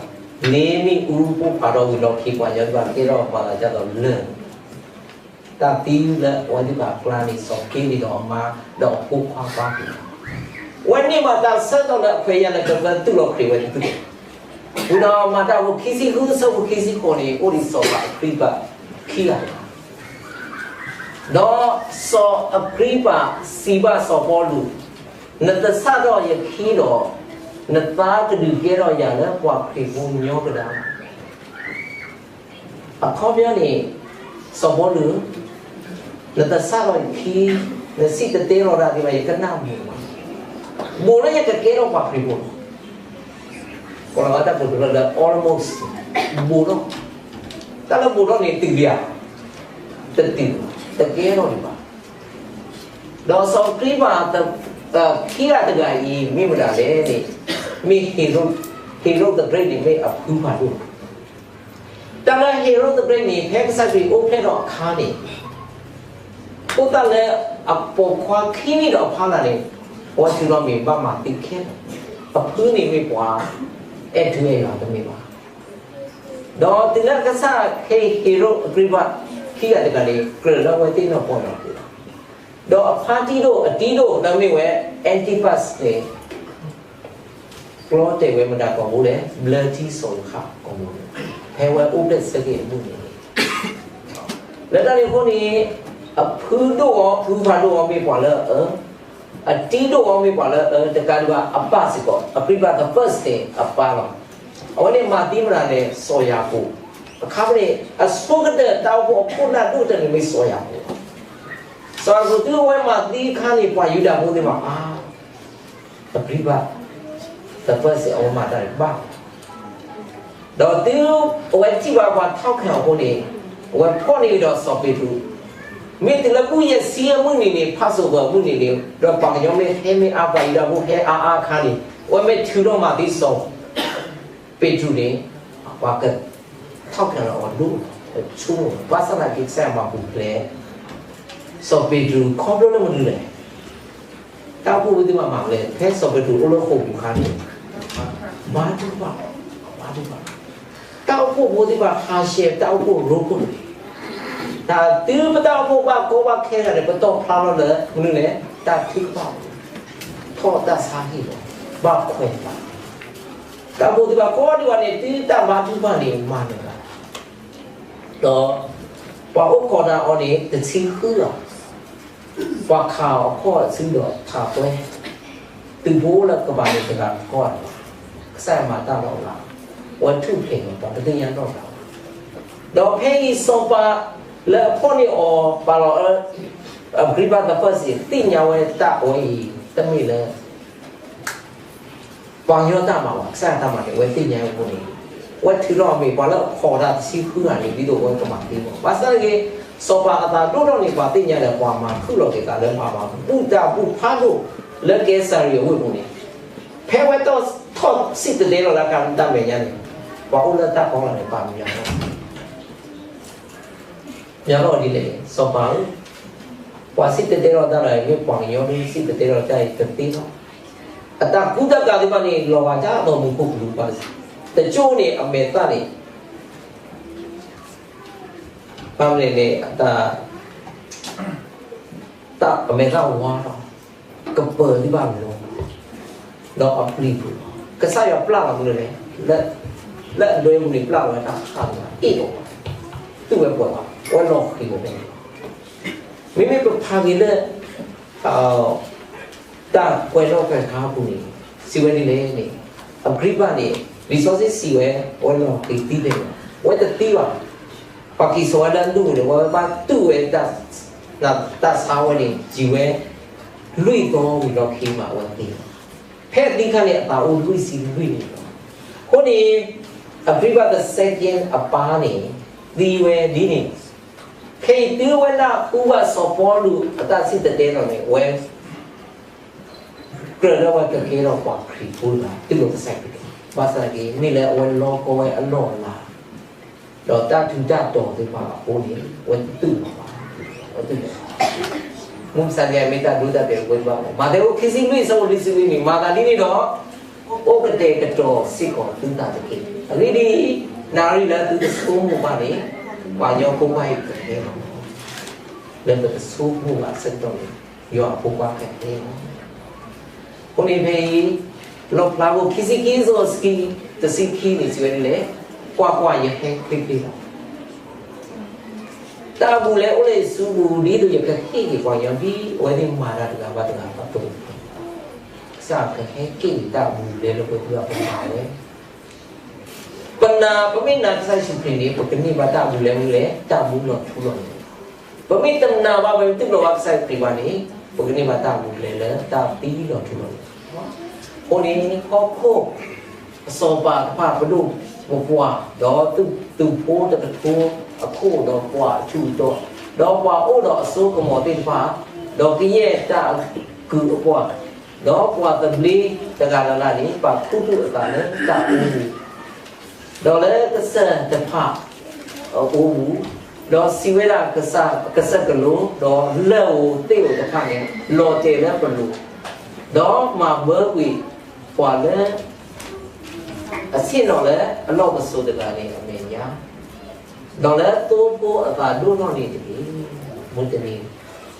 လ့မ့ၣ်အူပိၢ်ဖးထီၣ်ဝံၤလီၢ်ခံ ပှၤကညီသ့ၣ်တဖၣ်ကဲထီၣ်ပှၤသးစၢ်ဒီးလၢၢ် တၢ်သံလၢအဝဲသ့ၣ်တဖၣ်အကျါန့ၣ် စီၤဖ့လံးဒီးအမါဒီးအဖိခွါပၢ်ပူၤ, အဝဲန့ၢ်ဘၣ်တၢ်ဆၢကတီၢ်လၢအခွဲးယာ်လၢကပၢၤတူၢ်လိာ်ခရံာ်ဝဲသ့ၣ်တဖၣ်, ဝံၤဒီးမၤတၢ်ဖိခံဆံဃု အဆၢဖိခံဆံဃိးန့ၣ် အိၣ်ဒံးစီၤပၤအကြံးဘၣ်ခံဂၤတဂၤ ဒီးစီၤအကြံးဘၣ်စံးဘၣ်စီၤပီလူး, နသဆၣ်ထီၣ်ယခံဒီး နသါကဒုးကဲထီၣ်ယၤလၢပှၤခရံာ်ဖိညီကဒါလီၤ. အခီပညီန့ၣ်, စီၤပီလူး, နသဆၣ်ထီၣ်ယခံ, နစံၣ်တဲၤတဲလီၤတၢ်သ့ၣ်တဖၣ် ယကနၣ်မုာ်ဘၣ်, ဘူးထီၣ်လၢယကကဲထီၣ်ပှၤခရံာ်ဖိလီၤ. ကိးလီၤဝဲတၢ်ကတိၤလၢ almost, ဘူးထီၣ်, တၢ်လၢဘူးထီၣ်န့ၣ်တုၤလံဧါ, တတုၤ, တကဲထီၣ်ဒံးဘၣ်. ဒီးစီၤအဂံၢ်ဘၣ် ခံဂၤတဂၤအံၤ မ့ၢ်မတၤလဲၣ်န့ၣ်, မ့ၢ် Herod the Great န့ၣ် မ့ၢ်အဖုဖးဒိၣ်လီၤ. တၢ်လၢ Herod the Great န့ၣ် ဖဲကစၢ်ခရံာ်အိၣ်ဖျဲၣ်ထီၣ်အခါန့ၣ်, အိၣ်သးလၢအပိာ်ခွါခံနံၣ်ဒီးအဖီလာ်န့ၣ်, အဝဲထုးထီၣ်မ့ၢ်ဘၣ်မၤသံခဲလၢာ်, အဖုန့ၣ်မ့ၢ်ပှၤအဲၣ်ထူအဲၣ်ယွၤတမ့ၢ်ဘၣ်. ဒီးတုၤလၢကစၢ်ခရံာ် Herod အဂံၢ်ဘၣ် ခံဂၤတဂၤန့ၣ် ကြၢးလၢအဝဲသ့ၣ်နီၢ်ကီၢ်ဒီး, ဒီးအဖါတံၢ်ဒိၣ်အတံၢ်ဒိၣ်လၢမ့ၢ်ဝဲ Antipas န့ၣ် ကျီတဲာ်ဝဲမတၤကိာ်ဘိလဲၣ်, ဘျၢထံစီၤယိၤဟၣ်ကိာ်ဘိ, ဖဲဝဲအိၣ်ဖျဲၣ်ဆၢက့ၤအမုၢ်နံၤန့ၣ်, လၢတၢ်န့ၣ်အဃိန့ၣ်, အဖုဒိၣ်အီၤ ဖုဖးဒိၣ်အီၤမ့ၢ်ပှၤလၢအအၢ, အတံၢ်ဒိၣ်အီၤမ့ၢ်ပှၤလၢအအၢ, တကးဒံးဘၣ်အပၢ်စ့ၢ်ကီး အဂံၢ်ဘၣ် the first န့ၣ် အပၢ်လီၤ. အဝဲန့ၣ်မၤသံမတၤလဲၣ်, စီၤယၤကိာ်, အခါဖဲန့ၣ် အဆိကတၢၢ်တၢ်အိၣ်ဖှိၣ်အခိၣ်နၢ်ဒိၣ်တၢ်န့ၣ်မ့ၢ်စီၤယၤကိာ်လီၤ. စီၤယၤကိာ်တုၤအဝဲမၤသံအခါန့ၣ် ပှၤယူဒၤဖိသ့ၣ်တဖၣ်အါ အဂံၢ်ဘၣ် the first အဝဲမၤတၢ်န့ၣ်ဘၣ်, ဒီးတုၤအဝဲထံၣ်ဘၣ်ပှၤထီၣ်ခဲးအဃိန့ၣ်, အဝဲဖီၣ်န့ၢ်ကဒီးစီၤပ့းတရူး, မ့ၢ်တုၤလၢဘူၣ်ယဲၢ်ဆံအမုၢ်နံၤန့ၣ် ဖးစိၣ်ပၤမုၢ်နံၤန့ၣ်, ဒီးပှၤကညီမ့ၢ်ဟဲမ့ၢ်အါ ပှၤယူဒၤဖိဟဲအါအါအခါန့ၣ်, အဝဲမ့ၢ်ထုးထီၣ်မၤသံစီၤပ့းတရူးန့ၣ်, ပှၤကထီၣ်ခဲးလီၤအီၤဒိၣ်, ဆိကမိၣ် ဘၣ်ဆၣ်သနာ်က့ ကစၢ်ယွၤမၤပူၤဖျဲး စီၤပ့းတရူးခီဖျိလၢမနုၤလဲၣ်. တၢ်အိၣ်ဖှိၣ်ဖိသ့ၣ်တဖၣ်မၤလဲၣ်, ဖဲစီၤပ့းတရူးအိၣ်လၢဃိာ်ပူၤအခါန့ၣ်, ဘါထုကဖၣ်, ဘါထုကဖၣ်, တၢ်အိၣ်ဖှိၣ်ဖိသ့ၣ်တဖၣ် ဟးဆှဲးတၢ်အိၣ်ဖှိၣ်ရိဖှိၣ်န့ၣ်, တၢ်တုၤပတၢ်အိၣ်ဖှိၣ်ဘၣ်ကီဘၣ်ခဲဂၤန့ၣ် ပတီၢ်ဖျါထီၣ်လၢမနုၤလဲၣ်, တၢ်ထုကဖၣ်, ထီၣ်တၢ်ဆါဟံၣ်လီၤ, ဘၣ်ခွဲးသး, တၢ်အိၣ်ဖှိၣ်သ့ၣ်တဖၣ်ကိးဒံးဘၣ်န့ၣ် တုၤတၢ်ဘါထုကဖၣ်န့ၣ် မၤနၢၤလီၤ. ဒီးပှၤအိၣ်ခိးတၢ်အီၤန့ၣ် တဆံဃုဂၤ, ပှၤခးအီၤအခီၣ်အစုဒီးထးပှဲ, သုးဖိလၢကဘၣ်န့ၣ်တဂၤတကီၢ်လၢၤဘၣ်, ကစၢ်ယွၤမၤတၢ်လီၤလး, အဝဲထူၣ်ဖျဲးလီၤ ပှၤတသ့ၣ်ညါနီၢ်တဂၤဘၣ်. ဒီးဖဲအံၤစီၤပၤလၢအဖီၣ်န့ၢ်အီၤ ပာ်လီၤအၢ အဂံၢ်ဘၣ် the first သ့ၣ်ညါဝဲတၢ်အဝဲအံၤ တမ့ၢ်လၢ ပှၤကညီတၢ်မၤဘၣ်, ကစၢ်ယွၤတၢ်မၤန့ၣ် အဝဲသ့ၣ်ညါအဃိန့ၣ်, အဝဲထုးထီၣ်မ့ၢ်ပှၤလၢအခိးတၢ်တဆံဃုဂၤန့ၣ် ဒ်သိးအဝဲကမၤသံအီၤ, ဘၣ်ဆၣ်သနာ်က့ စီၤပၤအသးဒိၣ်ထီၣ်န့ၣ် ပှၤသ့ၣ်ညါဒီးပှၤမၤခုၣ်လီၤက့ၤသးလၢမၤဘၣ်ဘူၣ်တၢ်ဘူၣ်ဖးဒိၣ်လၢကဲစၤရံယၤအဝ့ၢ်ပူၤန့ၣ်, ဖဲဝဲထီၣ်စံၣ်တဲၤတဲလီၤလၢအကါဒိၣ်တၢ်မဲာ်ညါန့ၣ်, ပှၤအိၣ်လၢတၢ်ကီလီၢ်န့ၣ် ပာ်မၢလီၤ မၢလီၤဒ်လဲၣ်, စီၤပၤဧၢ, ပှၤစံၣ်တဲၤတဲလီၤတၢ်ဒီး မ့ၢ်ပှၤကညီလၢစံၣ်တဲၤတဲလီၤတၢ်အံၤတသ့လီၤ. အတၢ်ကူတၢ်ကၤသ့ၣ်တဖၣ်န့ၣ် လီၤဂာ်ဒ်သိးမူခိၣ်ကလူးဘၣ်, တကၠိန့ၣ်အမဲာ်သၣ်န့ၣ် ဘၣ်မနုၤလဲၣ်န့ၣ် အမဲာ်သၣ်ဝါလီၤ, ကပၢၤသ့ၣ်တဖၣ်လီၤ, ဒီးအပျံၤပူၤလီၤ. ကစၢ်ယွၤပျၢ်လီၤမနုၤလဲၣ်, လၢအလွဲပူၤန့ၣ် ပျၢ်လီၤဝဲတၢ်ဃၣ်သ့ၣ်တဖၣ် အ့ၣ်အီၤ, သူၣ်ဝဲပှဲၤဘၣ်, အဝဲလီၤဃံၤဝဲဖဲန့ၣ်လီၤ. မ့မ့ၢ်ပဖးက့ၤလၢ တၢ်ကွဲးထီၣ်ကွဲးခါအပူၤန့ၣ် စံးဝဲဒ်လဲၣ်န့ၣ်, အဂြံၢ်ဘၣ်န့ၣ် လံာ်စီဆှံစံးဝဲ အဝဲလီၤဃံၤသံဖဲန့ၣ်လီၤ. အဝဲတသံဘၣ်. ပှၤက့ၤစိာ်ဝဲလၢအဒူၣ်န့ၣ် အဝဲဘၣ်တူၢ်ဝဲ တၢ်ဆါဝဲန့ၣ် ယံာ်ဝဲ လွံၢ်သီဝံၤလီၢ်ခံမး အဝဲသံလီၤ. ဖဲအသံအခါန့ၣ် အသးအိၣ်လွံၢ်ဆံလွံၢ်နံၣ်လီၤ. အဃိန့ၣ် အဂြံၢ်ဘၣ် the second အပၢ်န့ၣ် သံဝဲဒ်န့ၣ် ခဲအံၤတုၤဝဲဒၣ်ဃုဘၣ်စီၤပီလူးအတၢ်စံၣ်တဲၤတဲလီၤန့ၣ် အဝဲ ကြၢးလၢအဝဲကကဲထီၣ်ပှၤခရံာ်ဖိတဂၤ တူၢ်လိာ်ကစၢ်ခရံာ်, ဘၣ်ဆၣ်သနာ်က့ မ့ၢ်လၢအဝဲလီကီဝဲအလီၢ်အလၤ ဒီးတၢ်ထူးတၢ်တီၤသ့ၣ်တဖၣ်အဃိန့ၣ် အဝဲတတူၢ်လိာ်ဘၣ်, အဝဲတတူၢ်လိာ်ဘၣ်. မုၢ်မဆါတနံၤအံၤ မ့ၢ်တၢ်ဒိတၢ်တဲာ်ဝဲဘၣ်လီၤ. မးသဲအခိၣ်ခံဆံလွံၢ် အဆၢဖိလွံၢ်ဆံလွံၢ်န့ၣ် မၤသးဒ်န့ၣ်ဒီး အိၣ်ကတဲာ်ကတီၤစ့ၢ်ကီးသုသးတက့ၢ်. အဂ့ၢ်ဒ်အံၤ, နၣ်ရံၣ်လၢသုတဆိကမိၣ်ဘၣ်န့ၣ် ပှၤကညီဖိခွါအံၤကဟဲလီၤ. လၢပတဆိကမိၣ်ဘၣ်အဆၢကတီၢ်န့ၣ် ယွၤအဖိခွါကဟဲလီၤ. အဃိန့ၣ်ဖဲအံၤ လီၣ်ဖျါခိၣ်ခံဆံခံ အဆၢဖိတဆံခံန့ၣ် စံးဝဲဒ်လဲၣ်, ကွၢ်ကွၢ်, ယဟဲချ့ချ့လီၤ. တၢ်အဘူးအလဲအိၣ်လၢယစုပူၤ ဒ်သိးယကဟ့ၣ်က့ၤပှၤကညီ ဒ်အဝဲသ့ၣ်မၤတၢ်တဂၤဘၣ်တဂၤအသိးန့ၣ်, ကစၢ်ကဟဲက့ၤတၢ်အဘူးအလဲလၢပှၤသ့ၣ်တဖၣ်အဂီၢ်ဝဲ ပနာ် ပမ့ၢ်နာ်ကစၢ်ယ့ၣ်ၡူးခရံာ်န့ၣ် ပကန့ၢ်ဘၣ်တၢ်မူလဲမူလဲ တၢ်မူလီၤထူလီၤယိာ်. ပမ့ၢ်တနာ်ဘၣ် ပမ့ၢ်တူၢ်လိာ်ဘၣ်ကစၢ်ယ့ၣ်ၡူးခရံာ်ဘၣ်န့ၣ် ပကန့ၢ်ဘၣ်တၢ်မူလဲလၢတၢ်သံလီၤထူလီၤယိာ်. အဃိန့ၣ် ဟီၣ်ခိၣ် အစီၤပၤတဖၣ် ပဒိၣ်ပပှၢ် ဒီးသုးဖိတကထိအခိၣ် ဒီးပှၤအထူးအတီၤ ဒီးပှၤအိၣ်ဒီးအစိကမီၤသ့ၣ်တဖၣ် ဒီးကယဲၢ်တၢ်အကုၢ်အပှၢ် ဒီးပှၤသဘျ့တဂၤလၢ်လၢ်န့ၣ် ပာ်ခူသူၣ်အသးလၢတၢ်အူပူၤ ဒီးလၢကစၢၢ်တဖၣ်အအိပူၤ, ဒီးစံးဝဲဒၣ်, ကစၢၢ်ကလိ, ဒီးလၢၢ်ဧိၤသ့ၣ်ဧိၤတဖၣ်န့ၣ် လီၤတဲာ်လၢပလိၤ, ဒီးမၤဘၢကွံာ်ပှၤလၢ အဆ့ၣ်နီၤလၢအလီၢ်ပစိာ်တဂၤန့ၣ်အမဲာ်ညါ, ဒီးလၢသိဖိအသးဒိၣ်ထီၣ်န့ၣ်တက့ၢ်. မုၢ်တနံၤ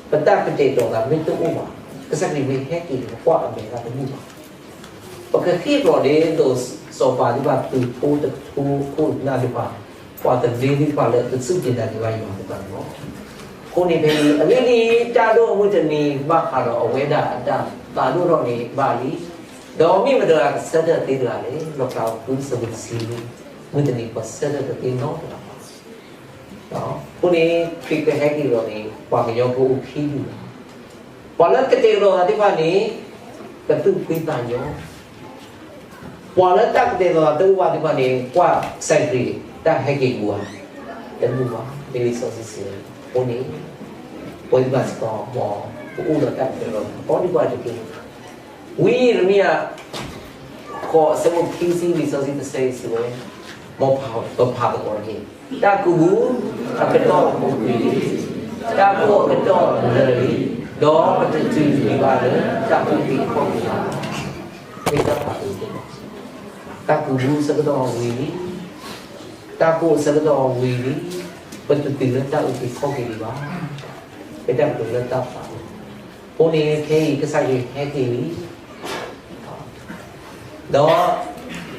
ပတၢ်ကတဲာ်ကတီၤသးမ့ၢ်တအိၣ်ဘၣ်, ကစၢ်ခရံာ်မ့ၢ်ဟဲက့ၤန့ၣ် ပကွၢ်အမဲာ်သးတမုာ်ဘၣ်. ပကဟ့ၣ်ပလီၢ်ဒ်သိးစီၤပၤသ့ၣ်တဖၣ် သုးဖိတကထိခိၣ်နၢ်သ့ၣ်တဖၣ်, ပှၤသဘျ့သ့ၣ်တဖၣ်လၢတစူၢ်က့ၤနာ်က့ၤဘၣ်ယွၤသ့ၣ်တဖၣ်န့ၣ်လီၤ. အဃိန့ၣ်ဖဲအံၤ အဂ့ၢ်ဒ်အံၤ တၢ်ဒိၣ်အမုၢ်တနံၤ ဘၣ်ဃးဒီးအဝဲဒၣ်အတၢ်သးဒိၣ်ထီၣ်န့ၣ်ဘၣ်လံ, ဒီးမ့ၢ်မတၤတဂၤကဆၢထၢၣ်သ့တဂၤလဲၣ်. လီၣ်ဖျါအူ ဆၢဖိတဆံ, မုၢ်တနံၤပှၤဆၢထၢၣ်တသ့နီတဂၤဘၣ်. အဃိန့ၣ် ခရံာ်ကဟဲက့ၤလီၤန့ၣ် ပှၤကညီကအိၣ်ခံဒူၣ်လီၤ. ပှၤလၢကတဲာ်ကတီၤသးသ့ၣ်တဖၣ်န့ၣ် ကသူၣ်ဖှံသးညီ, ပှၤလၢတၢ်ကတဲာ်ကတီၤသးတအိၣ်ဘၣ်သ့ၣ်တဖၣ်န့ၣ် ကွၢ်ကစၢ်ခရံာ်တၢ်ဟဲက့ၤပူၤဧါ, တမုာ်ဘၣ်. မ့ၢ်လံာ်စီဆှံစံးဝဲအဃိန့ၣ်, ပဝဲသ့ၣ်တဖၣ်စ့ၢ်ကီး မ်ပအိၣ်ဒီးတၢ်ကတဲာ်ကတီၤသးကိးဒံးဘၣ်တက့ၢ်. ဝံယံးရမံယၤ ဃိး အဆၢဖိခံဆံ လံာ်စီဆှံတဆၢအံၤစံးဝဲ, မ်ပဖးသကိးတက့ၢ်. တၢ်ကူးဘူးအကတီၢ်အိၣ်လံ, တၢ်ကိၢ်အကတီၢ်လၢာ်လံ, ဒီးပတတုၤဒံးဘၣ်လၢတၢ်အုၣ်က့ၤခီၣ်က့ၤဘၣ်. မ့ၢ်တၢ်ဖးသကိး, တၢ်ကူးဘူးဆၢကတီၢ်ဝံၤလံ, တၢ်ကိၢ်ဆၢကတီၢ်ဝံၤလံ, ပတတုၤလၢတၢ်အုၣ်က့ၤခီၣ်က့ၤဒံးဘၣ်. မ့ၢ်တၢ်ကတိၤလၢတၢ်ဖးသကိး. အဃိန့ၣ် ခဲအံၤကစၢ်ခရံာ်ဟဲက့ၤ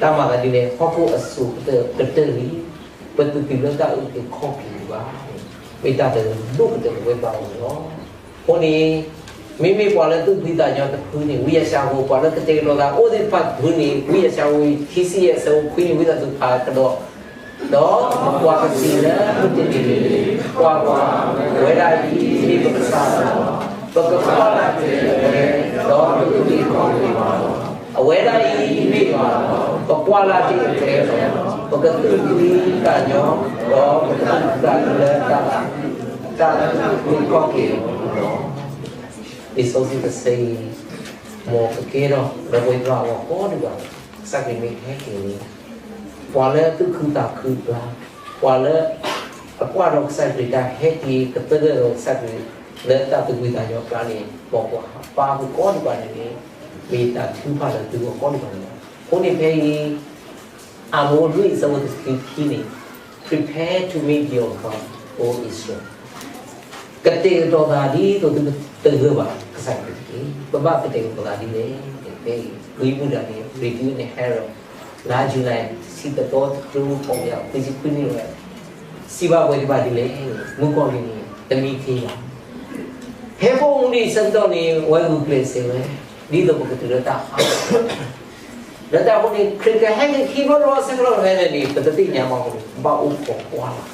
လံ ဒီးတၢ်မၤသးဒ်လဲၣ်, ဟီၣ်ခိၣ်အစိၤကတၢၢ်လံ, ပတတုၤလၢတၢ်အုၣ်က့ၤခီၣ်က့ၤဒံးဘၣ်. မ့ၢ်တၢ်တဒိၣ်ကတၢၢ်လၢပဝဲပှၤဂီၢ်န့ၣ်လီၤ. အဃိန့ၣ် မ့မ့ၢ်ပှၤလၢသူၣ်ဖှံသးညီတဖုန့ၣ် ဝံယၡါယၤဖိ, ပှၤလၢကတဲာ်ကတီၤသးအိၣ်သ့ၣ်တဖၣ်တဖုန့ၣ် ဝံယၡါယၤဖိ ခံဆံယဲၢ် အဆၢဖိခွံန့ၣ် ဝံသးစူၤဖးကဒီး, ဒီးပှၤကစံးလၢမုၢ်တနံၤန့ၣ်, ကွၢ်ကွၢ်, အဝဲဒၣ်အံၤမ့ၢ်ပကစၢ်လီၤ. ပကကွၢ်လၢ်တ့ၢ်အကျဲ, ဒီးပကသူၣ်က့ၤခီၣ်က့ၤလီၤ. အဝဲဒၣ်အံၤမ့ၢ်ယွၤလီၤ. ပကွၢ်လၢ်တ့ၢ်အကျဲလီၤ. ပကသူၣ်ဖှံသးညီ, ဒီးပကသူၣ်ဖှံသးညီလၢ တၢ်အုၣ်က့ၤခီၣ်က့ၤလီၤ. လံာ်စီဆှံတဆၢအံၤ မ်ပကဲထီၣ်လၢပဝဲသ့ၣ်တဖၣ်အဂီၢ်ကိးဒံးဘၣ်, ကစၢ်ခရံာ်မ့ၢ်ဟဲက့ၤန့ၣ်, ပှၤလၢသူၣ်ခုသးခုအကျါ, ပှၤလၢအကွၢ်ဒီးကစၢ်ခရံာ်တၢ်ဟဲက့ၤ ကသဂၢၢ်ဒီးကစၢ်ခရံာ် လၢတၢ်သူၣ်ဖှံသးညီအကျါန့ၣ်, မ်ပှၤပာ်ဃုာ်ကိးဒံးဘၣ်န့ၣ်န့ၣ်, မ့ၢ်တၢ်ထုကဖၣ်လၢသုဂီၢ်ကိးဒံးဘၣ်န့ၣ်လီၤ. အဃိန့ၣ်ဖဲအံၤ အၤမိၣ်လွံၢ် အဆၢဖိတဆံခံန့ၣ်, Prepare to meet your God, O Israel. ကတဲာ်ကတီၤသးဒ်သိးသုတဂၢၢ်ဘၣ်ကစၢ်ခရံာ်တက့ၢ်. ပဘၣ်ကတဲာ်ကတီၤသးဒ်လဲၣ်န့ၣ်, ဖဲအံၤ ဂံၢ်မုၢ်တၢ်န့ၣ် ရ့ဒူၣ်န့ၣ် ဟဲရၢၣ် လါယူၤလံ ဆံတသီ တကထိဃိးကယၤခွံဆံခွံနံၣ်ဝဲ, စံးဘၣ်ပဝဲသ့ၣ်တဖၣ်ဒ်လဲၣ်, မုၢ်ကီၢ်လံၤန့ၣ် တမံခ့ဘၣ်. ဖဲပအိၣ်မူဒံးဆၢကတီၢ်န့ၣ် အဝဲဂုာ်ကျဲးစၢးဝဲ ဒ်သိးပကတုၤလၢတၢ်ဟးဂီၤ လၢတၢ်အဃိန့ၣ် ခရံာ်ကဟဲက့ၤခံဘျီတဘျီဆၢကတီၢ်ဖဲလဲၣ်န့ၣ် ပတသ့ၣ်ညါဘၣ်အဃိန့ၣ် ပဘၣ်အိၣ်ခိးကွၢ်လၢ်,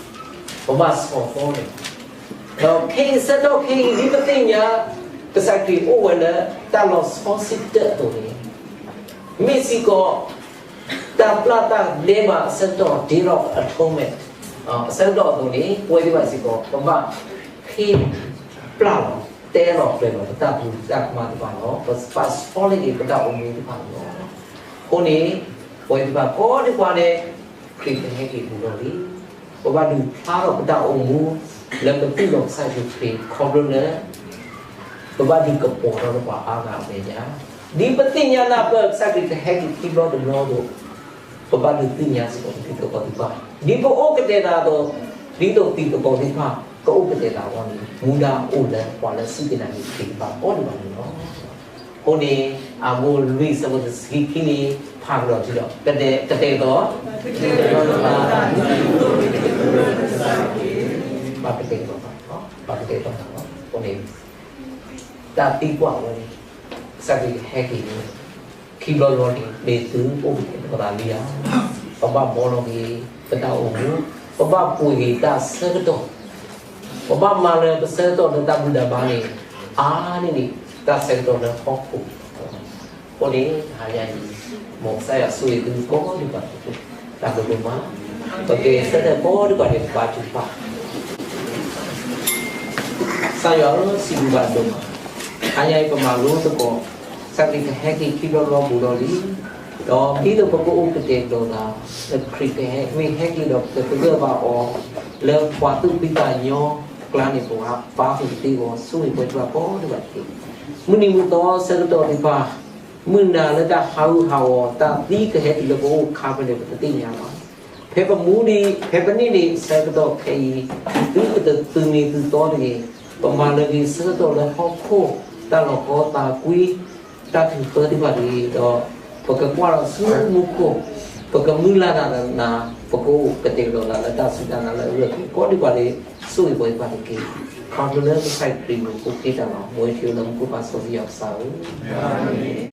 ပဘၣ်ဆီၣ်သီန့ၣ်, ဒီးခဲအံၤဆၢကတီၢ်ခဲအံၤ ဒ်ပသ့ၣ်ညါ ကစၢ်ခရံာ်အိၣ်ဝဲလၢတၢ်လီၤဆီဆံတၢၣ်အသိးန့ၣ်, မ့ၢ်စ့ၢ်ကီး တၢ်ပျၢ်တၢ်ဒဲးဘးအဆၢကတီၢ် Day of Atonement အဆၢကတီၢ်အသိးန့ၣ် ပဝဲသ့ၣ်တဖၣ်စ့ၢ်ကီး ပဘၣ်ဟ့ၣ်ပျၢ်လီၤ တဲလီၤပျဲၤလီၤ ပတၢ်သရူးတၢ်ကမၣ်သ့ၣ်တဖၣ်ဒီး ပဘၣ်ဆီလီၤက့ၤပတၢ်အိၣ်မူသ့ၣ်တဖၣ်န့ၣ်လီၤ. အဃိန့ၣ် ပဝဲသ့ၣ်တဖၣ်ကိးဒံးကွၢ်န့ၣ် ခရံာ်ကဟဲက့ၤပူၤလီၤလံ. ပဘၣ်ဒုးဖျါထီၣ်ပတၢ်အိၣ်မူ လၢပသူၣ်လီၤကစၢ်ယ့ၣ်ၡူးခရံာ် ခီဖျိလၢ ပဘၣ်ဒုးကပီၤထီၣ်ပှၤအါဂၤအမဲာ်ညါ, ဒ်ပသ့ၣ်ညါနၢ်ပၢၢ်ကစၢ်ခရံာ်ကဟဲက့ၤခံဘျီတဘျီအသိး, ပဘၣ်ဒုးသ့ၣ်ညါစ့ၢ်ကီးပတံၤသကိးသ့ၣ်တဖၣ်, ဒ်ပအိၣ်ကတဲာ်သးအသိး, ဒ်သိးတံၤသကိးသ့ၣ်တဖၣ် ကအိၣ်ကတဲာ်သးအဂီၢ်န့ၣ် မူဒါအိၣ်လၢပှၤလၢစူၢ်က့ၤနာ်က့ၤခရံာ်တဖၣ်ကိးဒံးဘၣ်န့ၣ်လီၤ. အဃိန့ၣ် အၤမိၣ်လွံၢ် ဆၢဖိတဆံခံန့ၣ် ဖးကဒီးထံဒီး ကတဲာ်ကတီၤ ဘၣ်ကတဲာ်ကတီၤသး, ဘၣ်ကတဲာ်ကတီၤသးလီၤ. အဃိန့ၣ် တၢ်သံကွၢ်ဝဲန့ၣ် ကစၢ်ခရံာ်ကဟဲက့ၤန့ၣ် ခံဘျီတဘျီန့ၣ် မ့ၢ်သုအိၣ်ကတဲာ်ကတီၤသးလံဧါ. ပဘၣ်ဘှီလီၤက့ၤ ပတၢ်အိၣ်မူ, ပဘၣ်ပှ့ၤက့ၤတၢ်ဆၢကတီၢ်, ပဘၣ်မၤလၢပဆၢကတီၢ်လၢတၢ်ဘူၣ်တၢ်ဘါန့ၣ်, အါန့ၢ်ဒံး တၢ်ဆၢကတီၢ်လၢဟီၣ်ခိၣ်အဃိန့ၣ် တဟါညါအံၤ မ်ကစၢ်ယွၤဆိၣ်ဂ့ၤသုကိးဒံးဘၣ်, တၢ်ဘျုးဒိၣ်မး, ပကစၢ်ကိးဒံးဘၣ်န့ၣ် ပဘါထုကဖၣ် ကစၢ်ယွၤဧၢ, စံးဘျုးဘၣ်ဒိၣ်မး, တဟါညါအံၤပမၤလိသကိး, ကစၢ်ခရံာ်ကဟဲက့ၤခံဘျီဘျီဘူးဒီးလံ, ဒီးဒ်သိးပကအိၣ်ကတဲာ်ကတီၤသး လၢခရံာ်ကဟဲမ့ၢ်ဟဲက့ၤဒီး ပကသဂၢၢ်ဘၣ်အီၤ လၢပှၤသူၣ်ဖှံသးညီအကျါန့ၣ် ပဘၣ်ပာ်ဃုာ်ကသ့အဂီၢ် ဆိၣ်ဂ့ၤပှၤသ့ၣ်တဖၣ်ကိးဒံးဘၣ်တက့ၢ်. မုၢ်နံၤမုၢ်သီဆၢကတီၢ်သ့ၣ်တဖၣ်, မုၢ်နၤလၢတၢ်ဟးဂူာ်ဟးဂီၤ တၢ်သံကဟဲတုၤလၢပအိၣ်အခါဖဲန့ၣ် ပတသ့ၣ်ညါဘၣ်. ဖဲပမူဒံး ဖဲပန့ၢ်ဒံးဆၢကတီၢ်ခဲအံၤ, သုကတသုးမံၤသုးသီတဂ့ၤ, ပမၤလၢဂ့ၤဆၢကတီၢ်လၢဟီၣ်ခိၣ် တၢ်လီၤကီသးကွံ တၢ်ထုးသၢသ့ၣ်တဖၣ်တဂ့ၤဒီး, ပကကွၢ်လီၤဆူမူခိၣ်, ပကမုၢ်လၢ်တၢ်ဒီးနၤ, ပကအိၣ်ကတဲာ်ကတီၤသးလၢတၢ်စူၢ်တၢ်နာ်လၢအဂၢၢ်အကျၢၤကိးဒံးဘၣ်န့ၣ် ဆိၣ်ဂ့ၤပှၤသ့ၣ်တဖၣ်တက့ၢ်. ခီဖျိလၢကစၢ်ခရံာ်အမံၤအဃိ ဃ့တၢ်လီၤ. မ်ယွၤဆိၣ်ဂ့ၤအီၤ ကစၢ်ဧၢ.